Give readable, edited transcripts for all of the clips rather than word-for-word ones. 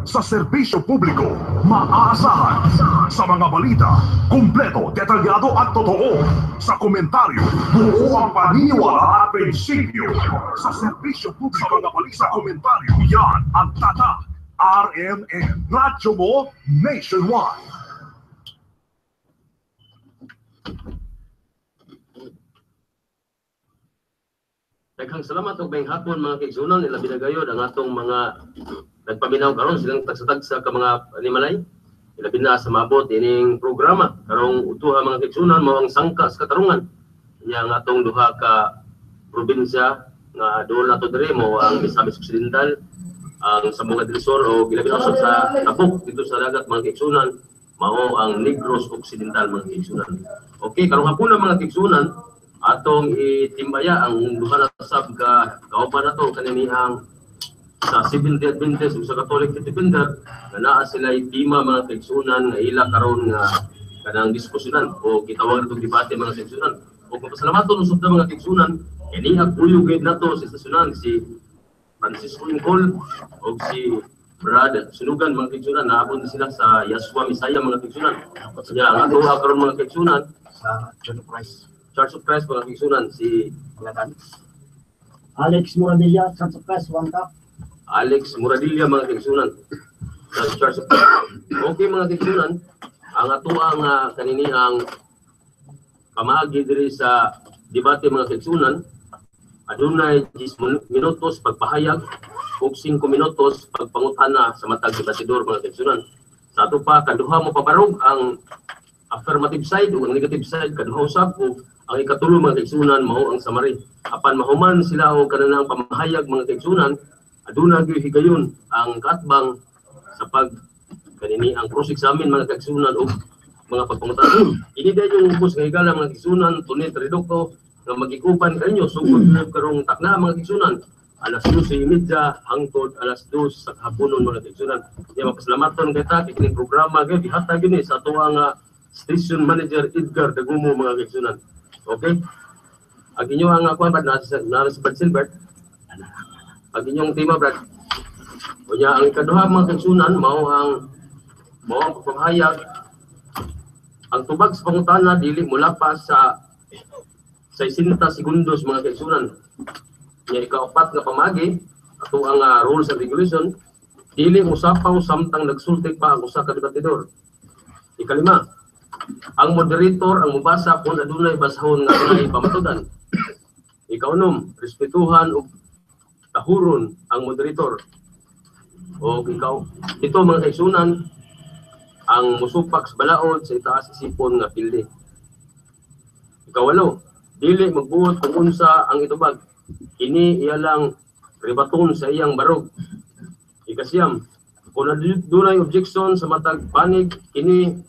Sa serbisyo publiko, maaasahan. Sa mga balita, kumpleto, detalyado at totoo. Sa komentaryo, buo ang paniniwala at prinsipyo. Sa serbisyo publiko, sa mga balita, sa komentaryo, yan ang Tatak RMN. Radyo mo nationwide. Daghang salamat og maayong hapon, mga kaigsuonan, ilabi na gayod ang atong mga nagpaminaw karon, silang tagsa-tagsa ka mga animalay. Ilabi na sa maabot ining programa karong utuha, mga kaigsuonan, mao ang Sangka sa Katarungan. Nya ang atong duha ka probinsya nga duol nato diri mao ang Misamis Occidental, ang Zamboanga del Sur, o ilabi na usab sa tabok dito sa dagat, mga kaigsuonan, mao ang Negros Occidental, mga kaigsuonan. Okay, karong hapon, mga kaigsuonan, atong itimbaya ang duha na sab ka kauban nato kaninihang sa Seventh Adventist ug sa Catholic Defender nga naa sila tema, mga kaigsuonan, nga ila karon nga kanang diskusyonan o gitawag natong debate, mga kaigsuonan. O papasalamaton usab ta, mga kaigsuonan, kaniha kuyog gid nato sa istasyonan si Francisco Ingkol o si Brad Sunugan, mga kaigsuonan. Naabot sila sa Yaswa Misaya, mga kaigsuonan. Nya ang ato karon, mga kaigsuonan, sa Church of Christ. Church of Christ, mga kaigsuonan, si Alex Muradilla, Church of Christ, One Cup. Alex Muradilla, mga kaigsuonan, sa Church of Christ. Okay, mga kaigsuonan, ang atoang kanini ang pamaagi diri sa debate, mga kaigsuonan, adunay 10 minutos pagpahayag ug 5 minutos pagpangutana sa matag debatidor, mga kaigsuonan. Sa ato pa kaduha mo pabarog ang affirmative side ug ang negative side kaduha usab, ug ang ikatulo, mga kaigsuonan, mao ang summary. Apan mahuman sila og kanang pamahayag, mga kaigsuonan, aduna gyud higayon ang katbang sa pag kanini ang cross examine, mga kaigsuonan, ug mga pagpangutana. Ini dayon yung ubos nga higala, mga kaigsuonan, Tony Triducto nga magiguban kanyo sugod na karong takna, mga kaigsuonan, alas 12:30 hangtod alas 2 sa kahaponon, mga kaigsuonan. Nya mapasalamaton kay ta kay kining programa gyud gihatag gyud ni sa atoang station manager Edgar Dagumo, mga kaigsuonan. Okay? Ang inyo ang kuan, Brad, nasa si Brad Silbert. Ang inyong tema, Brad. Unya ang ikaduha, mga kaigsuonan, mao ang pagpahayag. Ang tubag sa pangutana dili molapas sa 60 segundos, mga kaigsuonan. Nya ikaapat nga pamagi, ato ang rules and regulation, dili mosapaw samtang nagsulti pa ang usa ka debatidor. Ikalima, ang moderator ang mobasa kung adunay basahon nga dunay pamatudan. Ikaunom, respetuhan ug tahuron ang moderator. O ikaw, ito, mga kaigsuonan, ang musupak sa balaod sa itaas isipon nga pildi. Ikawalo, dili magbuot kung unsa ang itubag. Kini iya lang rebaton sa iyang barog. Ikasiyam, kung adunay objection sa matag panig, kini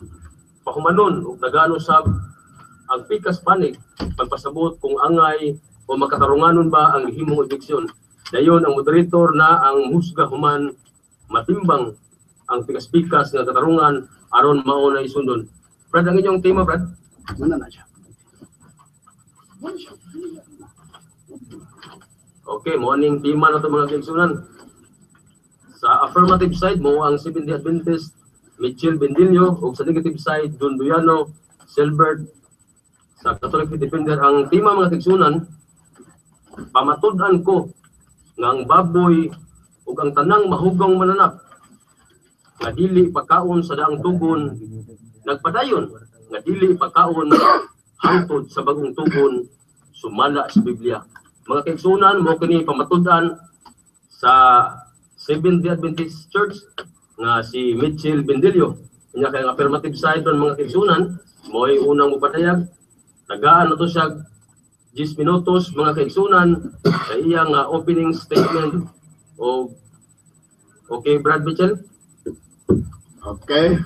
pahumanon ug nagano sab ang pikas panig pagpasabot kung angay o makatarunganon ba ang gihimong objeksyon. Dayon ang moderator na ang husga human matimbang ang pikas-pikas nga katarungan aron mao na isundon. Brad, ang inyong tema, Brad? Muna na siya. Okay, mao ning tema na to, mga kaigsuonan. Sa affirmative side mo ang Seventh Adventist Michel Bendillo ug sa negative side Don Duyano Silbert sa Catholic Defender. Ang tema, mga kaigsuonan, pamatud-an ko nga ang baboy ug ang tanang mahugong mananap nga dili pagkaon sa daang tugon nagpadayon nga dili pagkaon hangtod sa bagong tugon sumala sa Biblia. Mga kaigsuonan, mo kini pamatud-an sa Seventh Day Adventist Church nga si Mitchell Bendillo. Nya kay ang affirmative side doon, mga kaigsuonan, mo'y unang mopadayag. Tagaan na to siya 10 minutos, mga kaigsuonan, sa iyang opening statement. O okay, Brad Mitchell? Okay.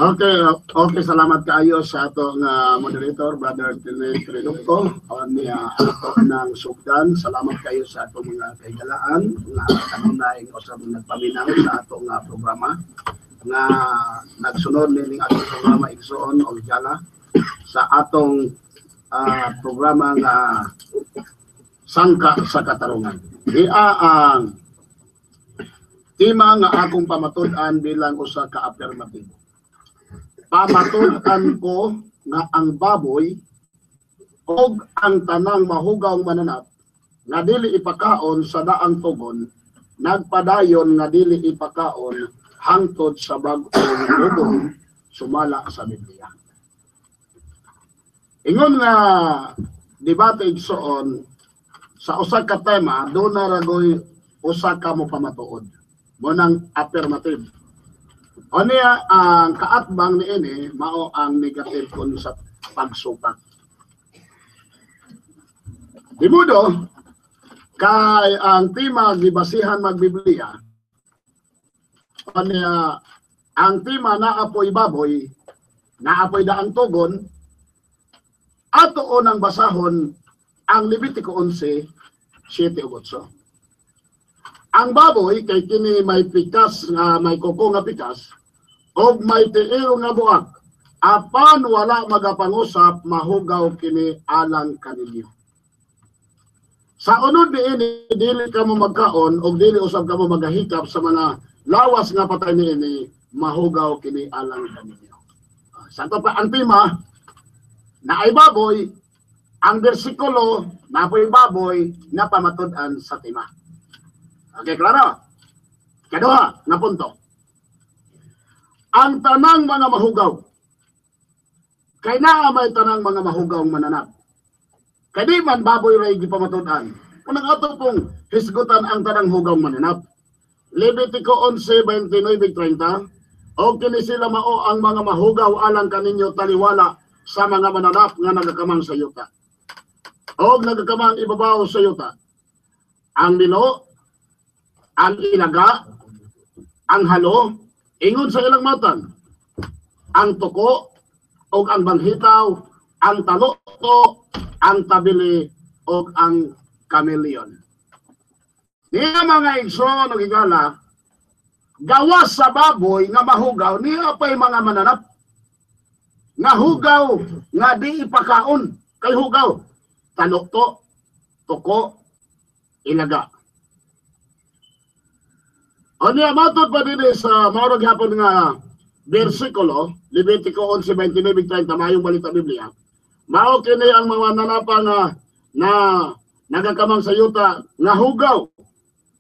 Okay, salamat kaayo sa atong moderator, Brother Tine Triducto, niya ato ng sugdan. Salamat kayo sa atong mga kahigalaan nga kanunay usab nagpaminaw sa atong programa nga nagsunod nining atong programa, igsoon og jala sa atong programa nga Sangka sa Katarungan. Iya ang Tema nga akong pamatud-an bilang usa ka affirmative. Pamatud-an ko nga ang baboy og ang tanang mahugaw mananap nga dili ipakaon sa daang tugon nagpadayon nga dili ipakaon hangtod sa bag-ong ugong sumala sa Biblia. Ingon nga debate, igsoon, sa usa ka tema duna ra goy usa ka mo pamatuod. Mao nang affirmative. O niya, ang kaatbang niini mao ang negative kun sa pagsupak. Di modo, kay ang tema gibasihan magbiblia, o niya, ang tema naapoy baboy, naapoy daang tugon, ato nang basahon ang Levitico 11, 7 ug 8. Ang baboy kay kini may pikas nga may kuko nga pikas og may tiil nga buak, apan wala magapangusap, mahugaw kini alang kaninyo. Sa unod niini dili kamo magkaon og dili usab kamo magahikap sa mga lawas nga patay niini, mahugaw kini alang kaninyo. Sa ato pa ang tema naay baboy, ang bersikulo napoy baboy na pamatud-an sa tema. Okay, klaro? Kaduha nga punto. Ang tanang mga mahugaw. Kay naa may tanang mga mahugaw mananap. Kay di man baboy ray gipamatud-an. Unang ato pong hisgutan ang tanang hugaw mananap. Levitico 11:29-30, "Og kini sila mao ang mga mahugaw alang kaninyo taliwala sa mga mananap nga nagakamang sa yuta og nagakamang ibabaw sa yuta: ang milo, ang ilaga, ang halo, ingon sa ilang matang, ang tuko, ug ang banghitaw, ang taloto, ang tabili, ug ang chameleon." Niya, mga igsoon ug higala, gawas sa baboy nga mahugaw, niya pa'y mga mananap nga hugaw nga di ipakaon kay hugaw: talukto, tuko, ilaga. O niya, matod pa din sa mao gyapon nga bersikulo, Levitico 11:29-30, Maayong Balita Biblia. Mao kini ang mga nanapa nga na nagakamang sa yuta nga hugaw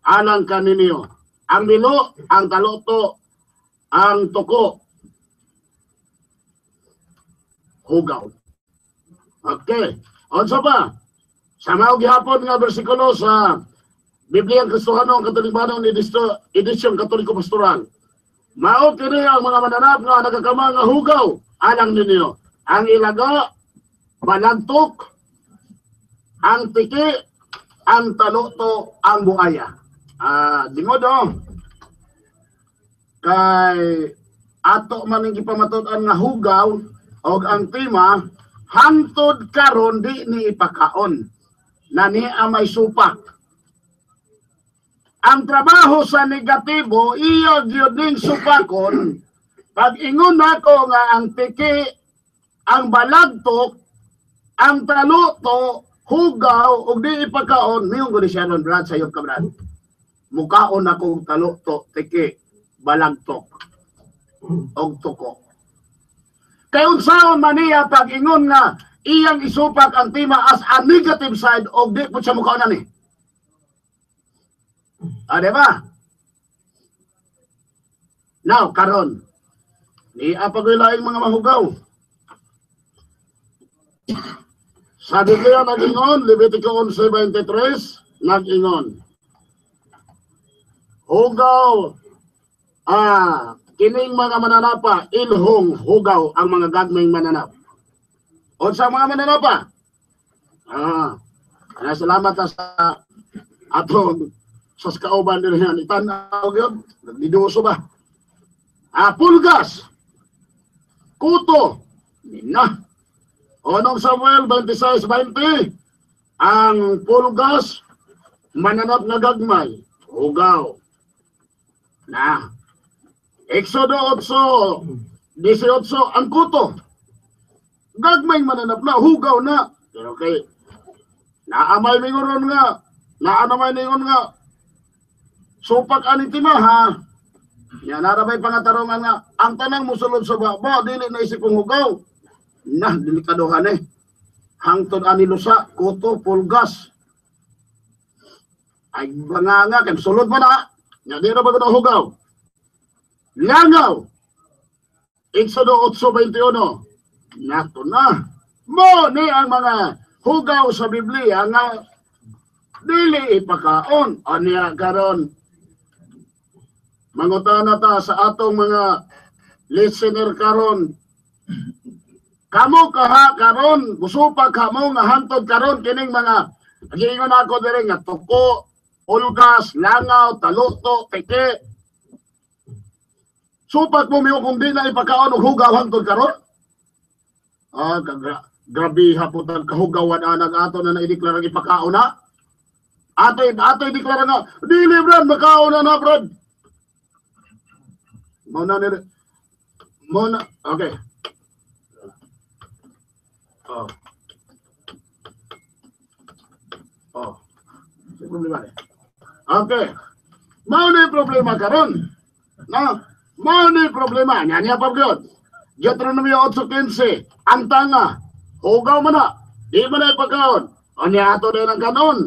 alang kaninyo: ang milo, ang taloto, ang tuko, hugaw. Okay. Unsa pa? Sa mao gihapon nga bersikulo sa Biblia Kristohano ang Katolikbanon Edisyon Katoliko Pastoral. Mao kini ang mga mananap nga nagakamang nga hugaw alang ninyo: ang ilaga, balagtok, ang tiki, ang taluto, ang buaya. Ah, dingodo. Kay ato man ang gipamatud-an nga hugaw og ang tema hangtod karon di ni ipakaon na ni may supak. Ang trabaho sa negatibo iya gyud ning supakon. Pag ingon nako nga ang tiki, ang balagtok, ang taluto hugaw ug di ipakaon, niyon gud siya ron, Brad, sayop ka, Brad. Mukaon ako og taluto, tiki, balagtok og tuko. Kay unsaon man niya pag ingon nga iyang isupak ang tema as a negative side og di pud siya mukaon ani? Ah, di ba? Now, karon, ni apagoy laing mga mahugaw. Sa Biblia nag-ingon, Levitico 11:23, nag-ingon. Hugaw, kining mga mananapa, ilhong hugaw ang mga gagmayng mananap. O sa mga mananapa, salamat ta sa atong sa kauban din yan. Itanaw yun, nagdiduso ba? Pulgas, kuto, nina. Unong Samuel 26:20, ang pulgas, mananap nga gagmay, hugaw. Na. Exodo 8:18, ang kuto, gagmay mananap na, hugaw na. Pero kay, naamay mingoron nga, naanamay ningon nga, Supak ani timaha. Nya narabay pangatarongan nga ang tanang musulod sa baba dili na isip kong hugaw. Nah, delikadohan eh. Hangtod ani lusa, kuto, pulgas. Ay banganga kay sulod mo na. Nya di ra ba na hugaw? Langaw. Exodo 8:21. Nato na. Mo ni ang mga hugaw sa Biblia nga dili ipakaon. Anya karon mangutana ta sa atong mga listener karon. Kamo kaha karon, musupak kamo nga hantod karon kining mga giingon ako diri nga tuko, ulgas, langaw, taluto, tiki. Supak mo miyo kung di na ipakaon og hugaw hangtod karon? Ah, grabe po tag kahugawan anag ato na naideklara ang ipakaon na. Ato ato ideklara nga dili, brad, makaon na na, brad. Mo na ni mo na, okay. Oh. Oh. Sa problema ni. Okay. Mao na yung problema karon. No? Mao na yung problema. Nya niya pa gyud. Deuteronomy 8:15, ang tanga, hugaw man na, di man na ipagkaon. O niya ato din ang kanon.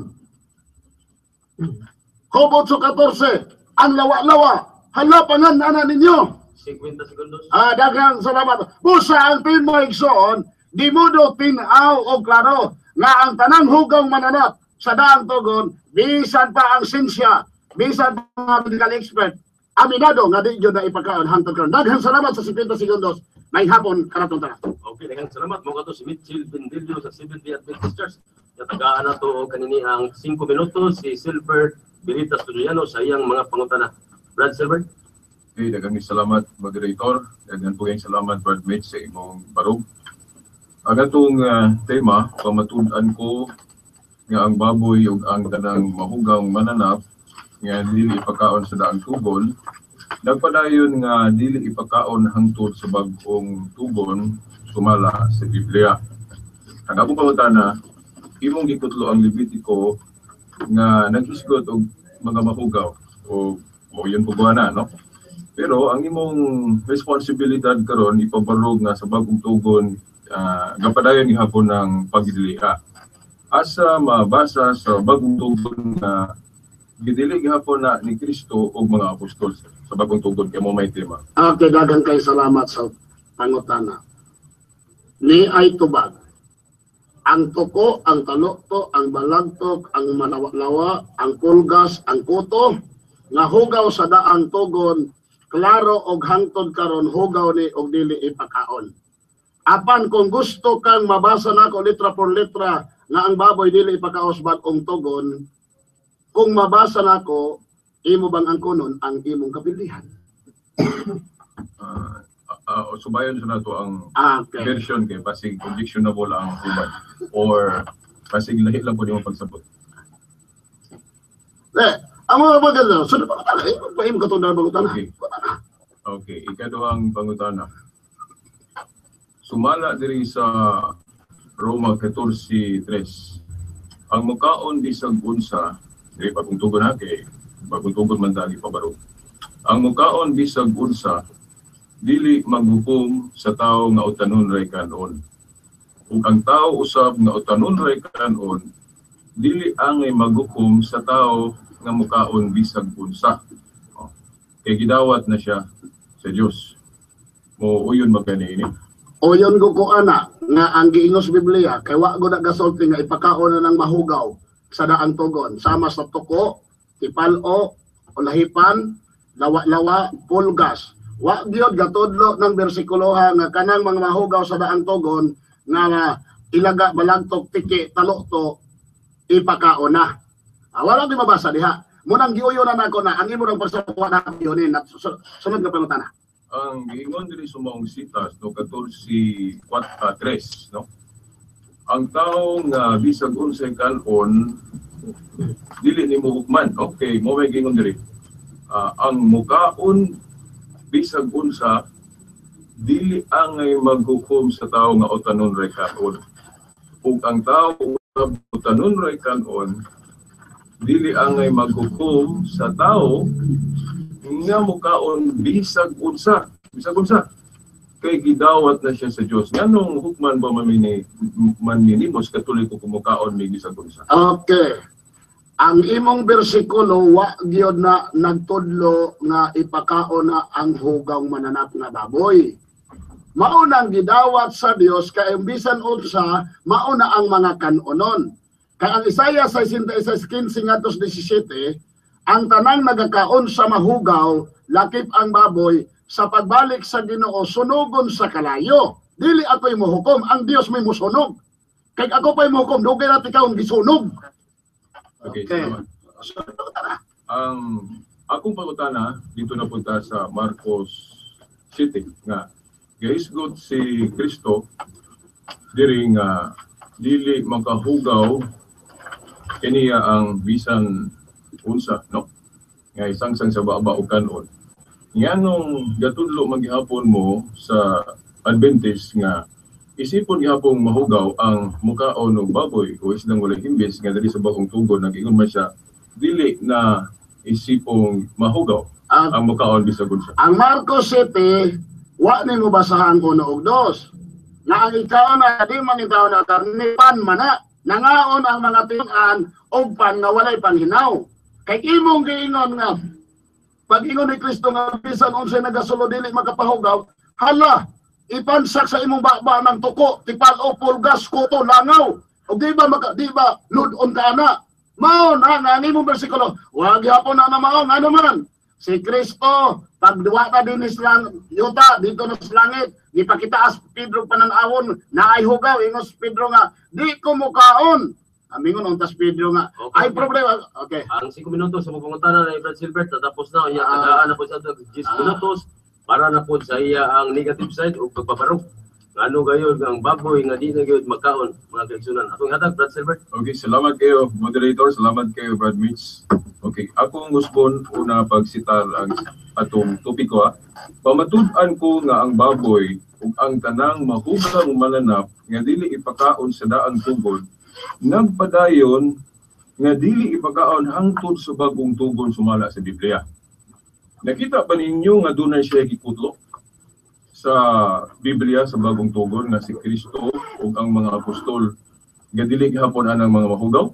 Job 8:14, ang lawa-lawa, hala pangan ana ninyo. 50 segundos. Ah, daghang salamat. Busa ang tema, igsoon, di mo do tin-aw og klaro nga ang tanang hugaw mananap sa daang tugon, bisan pa ang sinsya, bisan pa ang medical expert, aminado nga di jud na ipakaon hangtod karon. Daghang salamat sa 50 segundos. May hapon kanatong tanan. Okay, daghang salamat mo kato si Mitchell Bendillo sa Seventh Day Adventist Church. Natagaan na to og kanini ang 5 minutos si Silver Benita Studiano sa iyang mga pangutana. Brad Silver. Okay, daghang salamat, moderator. Daghang po salamat, Brad Mitch, sa imong barog. Ang atong tema, pamatud-an ko nga ang baboy ug ang tanang mahugang mananap nga dili ipakaon sa daang tugon, nagpadayon nga dili ipakaon hangtod sa bag-ong tugon sumala sa Biblia. Ang akong pangutana, imong gikutlo ang Levitico nga naghisgot og mga mahugaw o mo yun po na, no? Pero ang imong responsibilidad karon ipabarog nga sa bagong tugon gapadayon gihapon ng pagdiliha. Asa mabasa sa bagong tugon nga gidili gihapon na ni Kristo ug mga apostol sa bagong tugon kay mo may tema? Okay, daghang kay salamat sa pangutana. Ni ay tubag. Ang tuko, ang talukto, ang balagtok, ang malawa-lawa, ang pulgas, ang kuto, nga hugaw sa daang tugon, klaro og hangtod karon hugaw ni og dili ipakaon. Apan kung gusto kang mabasa nako litra por letra nga ang baboy dili ipakaos bag-ong tugon, kung mabasa nako, imo bang angkonon ang imong kapilihan? Subayon sa nato ang Okay. version kay basig objectionable ang uban or basig lahi lang po nimo pagsabot. Eh, ang mga bagay na, sunod pa ka eh, paim ka itong pangutana. Okay. Okay, ikaduhang pangutana. Sumala diri sa Roma 14:3. Ang mukaon bisag unsa, diri bagong tugon ha kay bagong tugon man tagi pabaro. Ang mukaon bisag unsa dili maghukom sa tawo nga utanon ray kanon. Ug ang tawo usab nga utanon ray kanon dili angay maghukom sa tawo nga mukaon bisag unsa. Oh. Kay gidawat na siya sa Dios. Mo uyon magkaniini. O yun ko ko ana nga ang giingos Biblia kay wa go na gasulti nga ipakaon na ng mahugaw sa daang tugon sama sa tuko, tipalo, ulahipan, lawa-lawa, pulgas. Wa gyud gatudlo ng bersikuloha nga kanang mga mahugaw sa daang tugon nga ilaga, balagtok, tiki, talukto ipakaon na. Ah, wala gyud mabasa diha. Munang giuyo na nako na ang imo ng pagsawa na yun na sunod nga pangutana. Ang giingon diri sa maong sitas no 14:3, no. Ang tawo nga bisag unsay kan-on dili nimo hukman. Okay, mo may giingon diri. Ang mukaon bisag unsa dili angay maghukom sa tawo nga utanon ray kanon. Ug ang tawo utanon ray kanon Dili angay maghukom sa tao nga mukaon bisag unsa, bisag unsa, kay gidawat na siya sa Dios. Nganong hukman ba mamini man ninimos Katoliko kung mukaon may bisag unsa? Okay. Ang imong bersikulo wa gyud na nagtudlo nga ipakaon na ang hugaw mananap nga baboy. Mao nang gidawat sa Dios kay bisan unsa, mao na ang mga kanonon. Kay ang Isaiah 66:15 ngadto 17, ang tanang nagakaon sa mahugaw, lakip ang baboy, sa pagbalik sa Ginoo sunugon sa kalayo. Dili ako'y mohukom, ang Dios may musunog. Kay ako pa'y mohukom, dugay na ikaw ang gisunog. Okay, Okay. salamat. Ang akong pangutana dito na punta sa Marcos City nga gaisgot si Kristo diri nga dili makahugaw kaniya ang bisan unsa, no, nga isangsang sa baba o kanon. Nganong gatudlo maghapon mo sa Adventist nga isipon gihapon mahugaw ang mukaon og baboy o isdang walay himbis, nga diri sa Bagong Tugon nag-ingon man siya dili na isipong mahugaw ang mukaon bisag unsa? Ang Marcos 7, wa nimo basahan uno og dos. Na ang ikaw na di man ikaw na karne, pan mana. Nangaon ang mga tinuan og pan nga walay panghinaw. Kay imong giingon nga pag-ingon ni Kristo nga bisan unsay nagasulod dili makapahugaw, hala, ipansak sa imong baba ng tuko, tipal o pulgas, kuto, langaw. O di ba maka, di ba lud-on ka na? Mao na nga ang imong bersikulo. Wa gyapon na na mao ngano man. Si Kristo, pagduwa ta dinis lang yuta dito na sa langit, gipakitaas Pedro pananawon na ay hugaw, ingos Pedro nga di ko mukaon. Amingon untas Pedro nga ay problema. Okay. Ang 5 minutos sa pangutana ni Brad Silbert natapos na iya. Tagaan na po sa 10 minutos para na po sa iya ang negative side o pagpabarog. Ngano gayon ang baboy nga di na gyud makaon, mga kaigsunan. Atong hatag, Brad Silbert. Okay, salamat kayo, moderator, salamat kayo, Brad Mitch. Okay, akong usbon una pagsitar ang atong topiko ha. Pamatud-an ko nga ang baboy ug ang tanang mahugang mananap nga dili ipakaon sa daang tugon nagpadayon nga dili ipakaon hangtod sa Bagong Tugon sumala sa Biblia. Nakita ba ninyo nga dunay siya gikutlo sa Biblia sa Bagong Tugon nga si Kristo ug ang mga apostol nga dili gihapon anang mga mahugaw?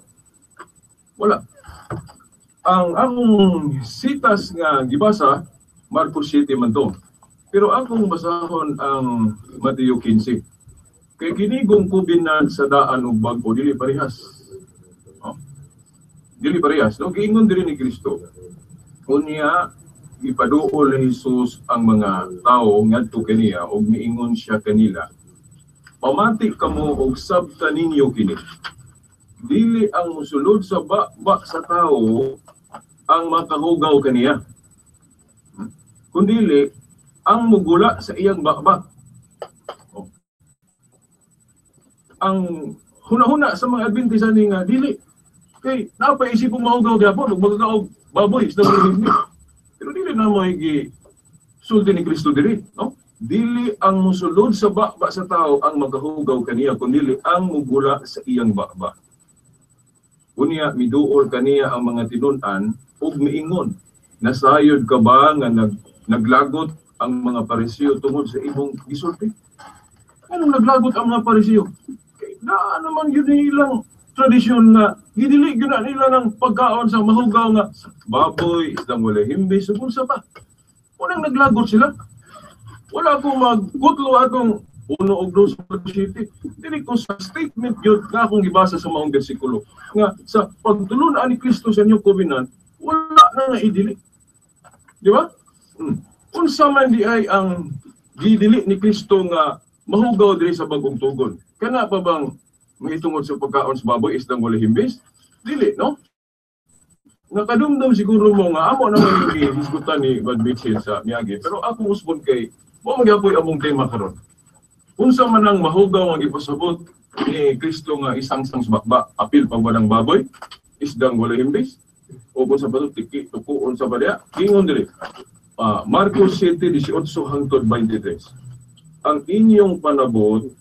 Wala. Ang akong sitas nga gibasa, Marcos 7 man to. Pero akong basahon ang Mateo 15. Kay kinigong covenant sa daan ug bag-o dili parehas. Oh. Dili parehas, no? Giingon diri ni Kristo. Unya ipaduol ni Jesus ang mga tawo ngadto kaniya ug miingon siya kanila. Pamati kamo og sabta ninyo kini. Dili ang musulod sa baba sa tao ang makahugaw kaniya, kundili ang mugula sa iyang baba. Oh. Ang huna-huna sa mga Adventist ani nga dili kay napaisip pong mahugaw gyapon ug magagaog baboy sa hindi. Pero dili na mo higi sulti ni Kristo diri, no? Dili ang musulod sa baba sa tao ang makahugaw kaniya, kundili ang mugula sa iyang baba. Unya miduol kaniya ang mga tinun-an ug miingon, nasayod ka ba nga naglagot ang mga Pariseo tungod sa imong gisulti? Anong naglagot ang mga Pariseo? Kay naa naman yun ilang tradisyon nga gidili gyud na nila ng pagkaon sa mahugaw nga baboy, isdang walay himbis, ug unsa pa. Unang naglagot sila. Wala ko magkutlo atong uno og dos city. Dili ko sa statement yun nga akong gibasa sa maong bersikulo nga sa pagtulun-an ni Kristo sa New Covenant, wala na nga idili. Di ba? Unsa man di ay ang gidili ni Kristo nga mahugaw diri sa Bagong Tugon? Kana pa bang mahitungod sa pagkaon sa baboy, isdang walay himbis? Dili, no? Nakadumdum siguro mo nga amo naman yung gihisgutan ni Brad Mitchell sa miyagi. Pero akong usbon kay mo magyapoy among tema karon. Unsa man ang mahugaw ang ipasabot ni Kristo nga isangsang sa bakba, apil pa ba ng baboy, isdang walay himbis, o kung sa bato tiki tukuon sa badya, ingon diri. Marcos 7:18 hangtod 23. Ang inyong panabot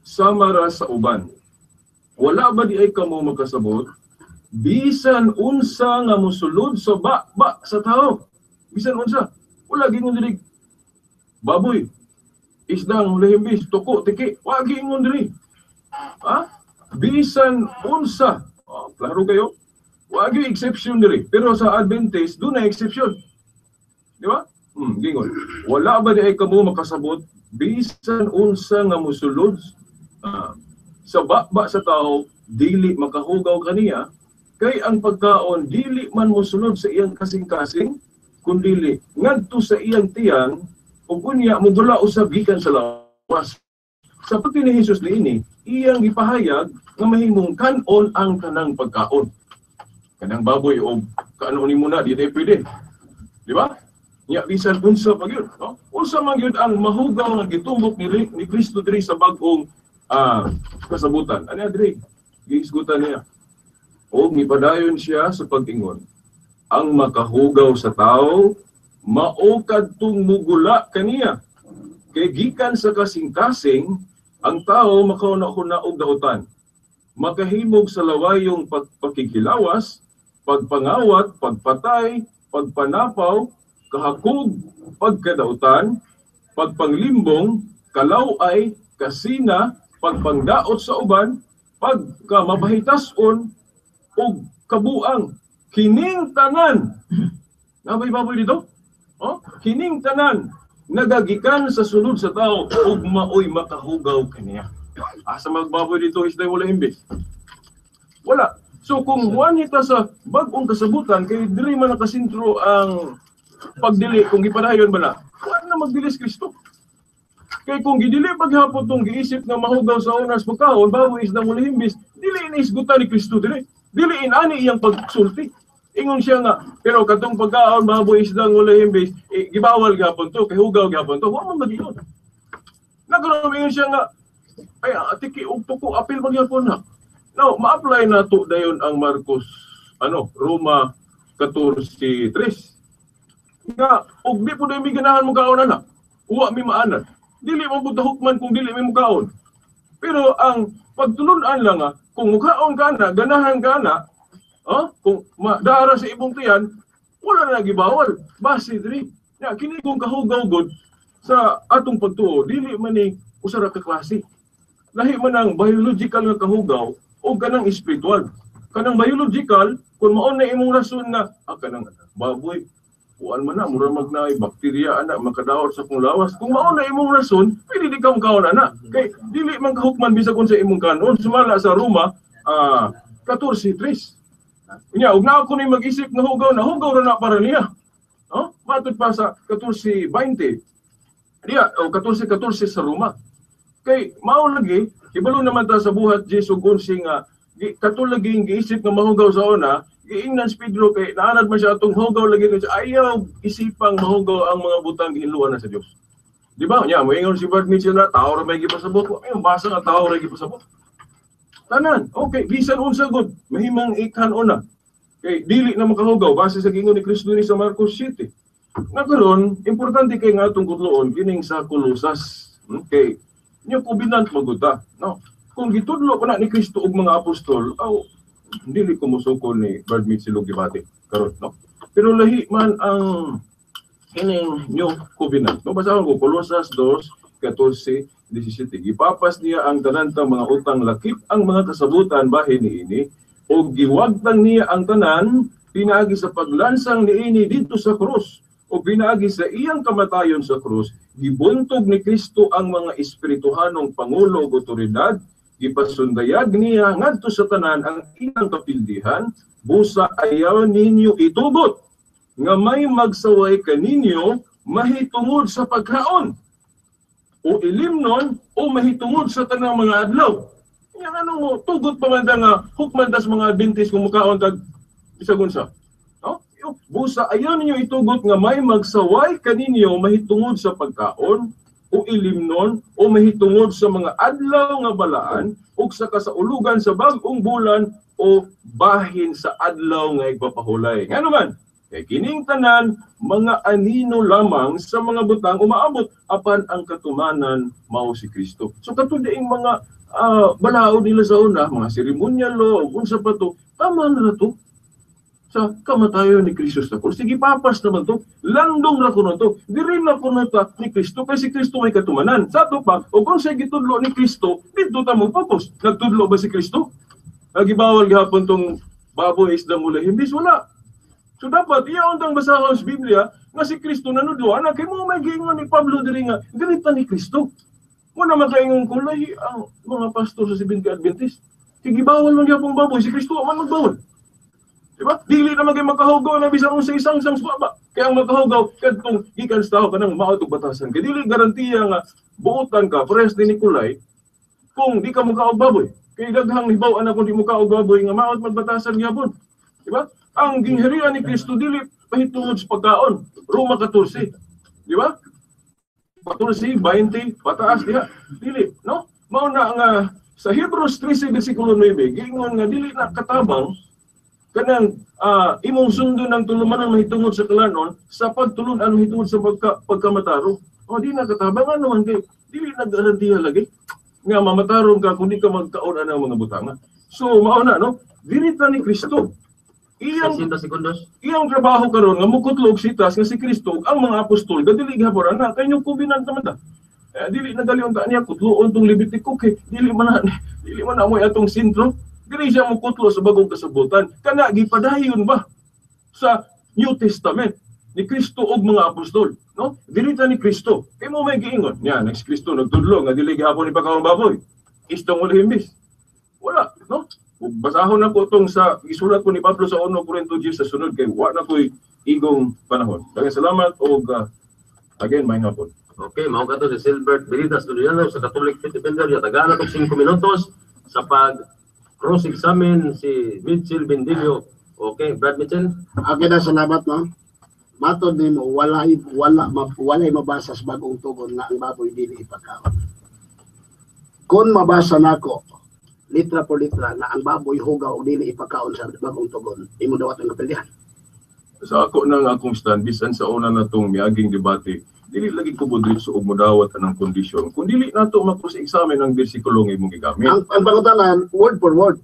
sama ra sa uban. Wala ba di ay kamo makasabot Bisan unsa nga mosulod sa ba sa tao. Bisan unsa. Wala gingon diri baboy, isdang hulihimbis, tuko, tiki, wa giingon diri. Ha? Bisan unsa. Oh, klaro kayo? Wa gyud exception diri. Pero sa Adventist, doon na exception. Di ba? Gingon. Wala ba di ay kamo makasabot bisan unsa nga mosulod sa ba sa tao dili makahugaw kaniya, kay ang pagkaon dili man mosulod sa iyang kasing-kasing kundili ngadto sa iyang tiyan ug unya mogula usab gikan sa lawas. Sa pagti ni Jesus niini, iyang gipahayag nga mahimong kan-on ang kanang pagkaon. Kanang baboy o kaano nimo na di tayo pwede. Di ba? Nya bisan unsa pa gyud, no? Unsa man gyud ang mahugaw nga gitumbok ni Kristo diri sa bag-ong kasabutan. Ano diri? Gihisgutan niya. Og mipadayon siya sa pag-ingon, ang makahugaw sa tao mao kadtong mugula kaniya. Kay gikan sa kasing-kasing ang tao makauna-una og dautan. Makahimog sa lawayong pagpakighilawas, pagpangawat, pagpatay, pagpanapaw, kahakog, pagkadautan, pagpanglimbong, kalaway, kasina, pagpangdaot sa uban, pagkamabahitason, ug kabuang. Kining tanan, nabay baboy dito? Oh? Kining tanan, nagagikan sa sulod sa tao, ug maoy makahugaw kaniya. Asa magbaboy dito, isday wala imbis. Wala. So kung huwan kita sa bag-ong kasabutan, kay diri man nakasentro ang pagdili, kung gipadayon ba na, wala na magdili si Kristo. Kay kung gidili paghapon tong giisip nga mahugaw sa onas pagkaon, bawi isdang wala himbis, dili iniisgutan ni Kristo dili. Dili inani iyang pagsulti. Ingon siya nga, pero katong pagkaon, baboy isdang wala himbis, gibawal gihapon to, kay hugaw gihapon to, wa man magiyon. Nagkaroon ingon siya nga, ay atiki og tuko apil pagyapon na. Now, ma-apply na to dayon ang Marcos, Roma 14:3. Nga, og di po mi ganahan mo kaon ana. Uwa mi maanan. Dili mo pud hukman kung dili mi mukaon. Pero ang pagtulun-an lang nga, kung mukaon ka na, ganahan ka na, kung madaara sa ibong tiyan, wala na gibawal. Base diri. Nya kini kung kahugaw gud sa atong pagtuo, dili man ni usa ra ka klase. Lahi man ang biological nga kahugaw o kanang spiritual. Kanang biological, kung mao na imong rason na kanang baboy, kuan man na, mura magnaay bakterya ana makadaot sa kong lawas. Kung mao na imong rason, pwede di ka mukaon ana. Kay dili man kahukman bisag unsa imong kanon. Sumala sa Roma 14:3. Unya og naa ko ni mag-isip nga hugaw na hugaw ra na para niya. No? Matud pa sa 14:20. Diya o 14:14 sa Roma. Kay mao lagi hibalo naman ta sa buhat Jesu gunsi nga katulad lagi giisip nga mahugaw sa una. Giingnan si Pedro kay naanad man siya atong hugaw lagi siya, ayaw isipang mahugaw ang mga butang gihinluan na sa Dios. Di ba? Nya moingon si Bart Mitchell na tao ra may gipasabot. Ay basa nga tao ra gipasabot. Tanan, okay, bisan unsa gud, mahimong ikan una. Kay dili na makahugaw base sa giingon ni Kristo ni sa Marcos 7. Nga karon, importante kay nga atong kutloon kining sa Kolosas. Okay. Nya covenant maguta, no? Kung gitudlo ko na ni Kristo ug mga apostol, aw dili ko mosukol ni Brad Mitchell og debate karon, no? Pero lahi man ang kining New Covenant, no? Basahon ko Kolosas 2:14-17. Gipapas niya ang tanan tang mga utang lakip ang mga kasabutan bahin niini ug giwagtang niya ang tanan pinaagi sa paglansang niini didto sa krus o pinaagi sa iyang kamatayon sa krus. Gibuntog ni Kristo ang mga espirituhanong pangulo ug otoridad. Gipasundayag niya ngadto sa tanan ang iyang kapildihan, busa ayaw ninyo itugot nga may magsaway kaninyo mahitungod sa pagkaon o ilimnon o mahitungod sa tanang mga adlaw. Yang ano mo, tugot pa man nga hukman tas mga Adventist kung mukaon tag bisag unsa. No? Busa ayaw ninyo itugot nga may magsaway kaninyo mahitungod sa pagkaon o ilimnon o mahitungod sa mga adlaw nga balaan ug sa kasaulugan sa bag-ong bulan o bahin sa adlaw nga igpapahulay. Ngano man? Kay kining tanan mga anino lamang sa mga butang umaabot apan ang katumanan mao si Kristo. So kato diing mga balaod nila sa una, mga seremonyal o unsa pa to, tama na to sa kamatayon ni Kristo sa krus. Sige, papas naman to. Landong ra kuno to. Diri na kuno ta ni Kristo kay si Kristo may katumanan. Sa ato pa, og unsay gitudlo ni Kristo, didto ta mo focus. Nagtudlo ba si Kristo? Nagibawal gihapon tong baboy, isda mula himbis, wala. So dapat iya untang basahon sa Biblia nga si Kristo nanudlo ana kay mo may giingon ni Pablo diri nga diri ta ni Kristo. Mo naman kaingon ko lahi ang mga pastor sa Seventh-day Adventist. Kay gibawal man gyapon baboy, si Kristo man magbawal. Diba? Dili na magay makahugaw na bisan unsa isang sang baba. Kaya ang makahugaw kadtong gikan sa tao kanang maotog batasan. Kay dili garantiya nga buotan ka parehas ni Nicolay kung di ka mukaog baboy. Kay daghang hibaw-an kung di mukaog baboy nga maot magbatasan gyapon. Diba? Ang gingharian ni Kristo dili pahitungod sa pagkaon. Roma 14. Di ba? 14, 20, pataas diha. Dili, no? Mao na nga sa Hebrews 13 versikulo 9, giingon nga dili na katabang kanang imong sundon ang tulumanan mahitungod sa kalanon sa pagtulun-an mahitungod sa pagkamataro. O di na katabang, ano man kay dili na garantiya lagi nga mamatarong ka kung di ka magkaon ang mga butanga. So mao na, no? Dili ta ni Kristo. Iyang 60 segundos. Iyang trabaho karon nga mukutlo og sitas nga si Kristo ang mga apostol gadili gihapon ana kay inyong covenant naman ta. Dili na gali unta niya kutloon tong Levitico kay dili man na amoy atong sentro. Dili siya mukutlo sa bagong kasabutan. Kana gipadayon ba sa New Testament ni Kristo og mga apostol, no? Dili ta ni Kristo. Kay mo may giingon niya next Kristo nagtudlo nga dili gihapon ipakaon baboy. Istong wala himbis. Wala, no? Basahon na ko itong sa isulat ko ni Pablo sa 1 Corinto 10 sa sunod kay wa na ko'y igong panahon. Daghang salamat og again may hapon. Okay, mao kato si Silbert Veritas Tuliano sa Catholic Faith Defender. Yatagaan na 5 minutos sa pag cross-examine si Mitchell Bendillo. Okay, Brad Mitchell. Okay na, salamat, no. Matod nimo walay mabasa sa bagong tugon nga ang baboy dili ipakaon. Kung mabasa nako litra por litra na ang baboy hugaw og dili ipakaon sa bagong tugon, imo dawat ang kapildihan. Sa ako nang akong stand bisan sa una na tong miaging debate, dili lagi ko bodritso og modawat anang kondisyon. Kung dili nato ma-cross-examine ang bersikulo nga imong gigamit. Ang pangutanan word for word.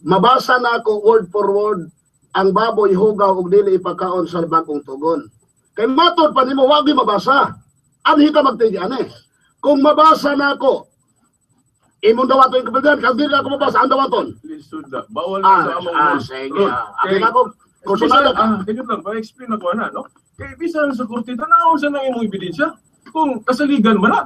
Mabasa nako word for word ang baboy hugaw og dili ipakaon sa bagong tugon. Kay matod pa nimo wa gyud mabasa. Anhi ka magtigi ani. Kung mabasa nako imong dawaton yung kapildihan, kung dili ako mabasa ang dawaton. Lisod na. Bawal na sa among sige. Akin ako, kursunada ka. Kaya lang, pa-explain ako na, no? Kaya bisan sa korte, tanaw sa nang imong ebidensya. Kung kasaligan man na.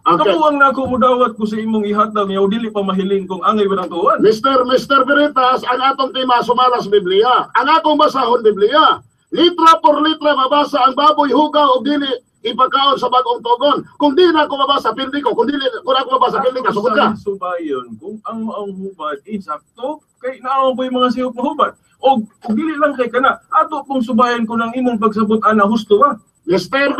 Okay. Kapuang na ako mudawat ko sa imong ihatag niya, dili pa mahiling kung angay ba ng tuwan. Mr. Veritas, ang atong tema sumala sa Biblia. Ang akong basahon Biblia. Litra por litra mabasa ang baboy hugaw og dili ipakaon sa bagong tugon. Kung di na ako mabasa, pildi ko. Kung dili kung ako mabasa, pildi ka. Sugod ka. Subayon, kung ang maong hubad, insakto, kay naawang po yung mga siyop na hubad. O kung dili lang kay kana, ato pong subayan ko ng imong pagsabot ana husto ba? Mr.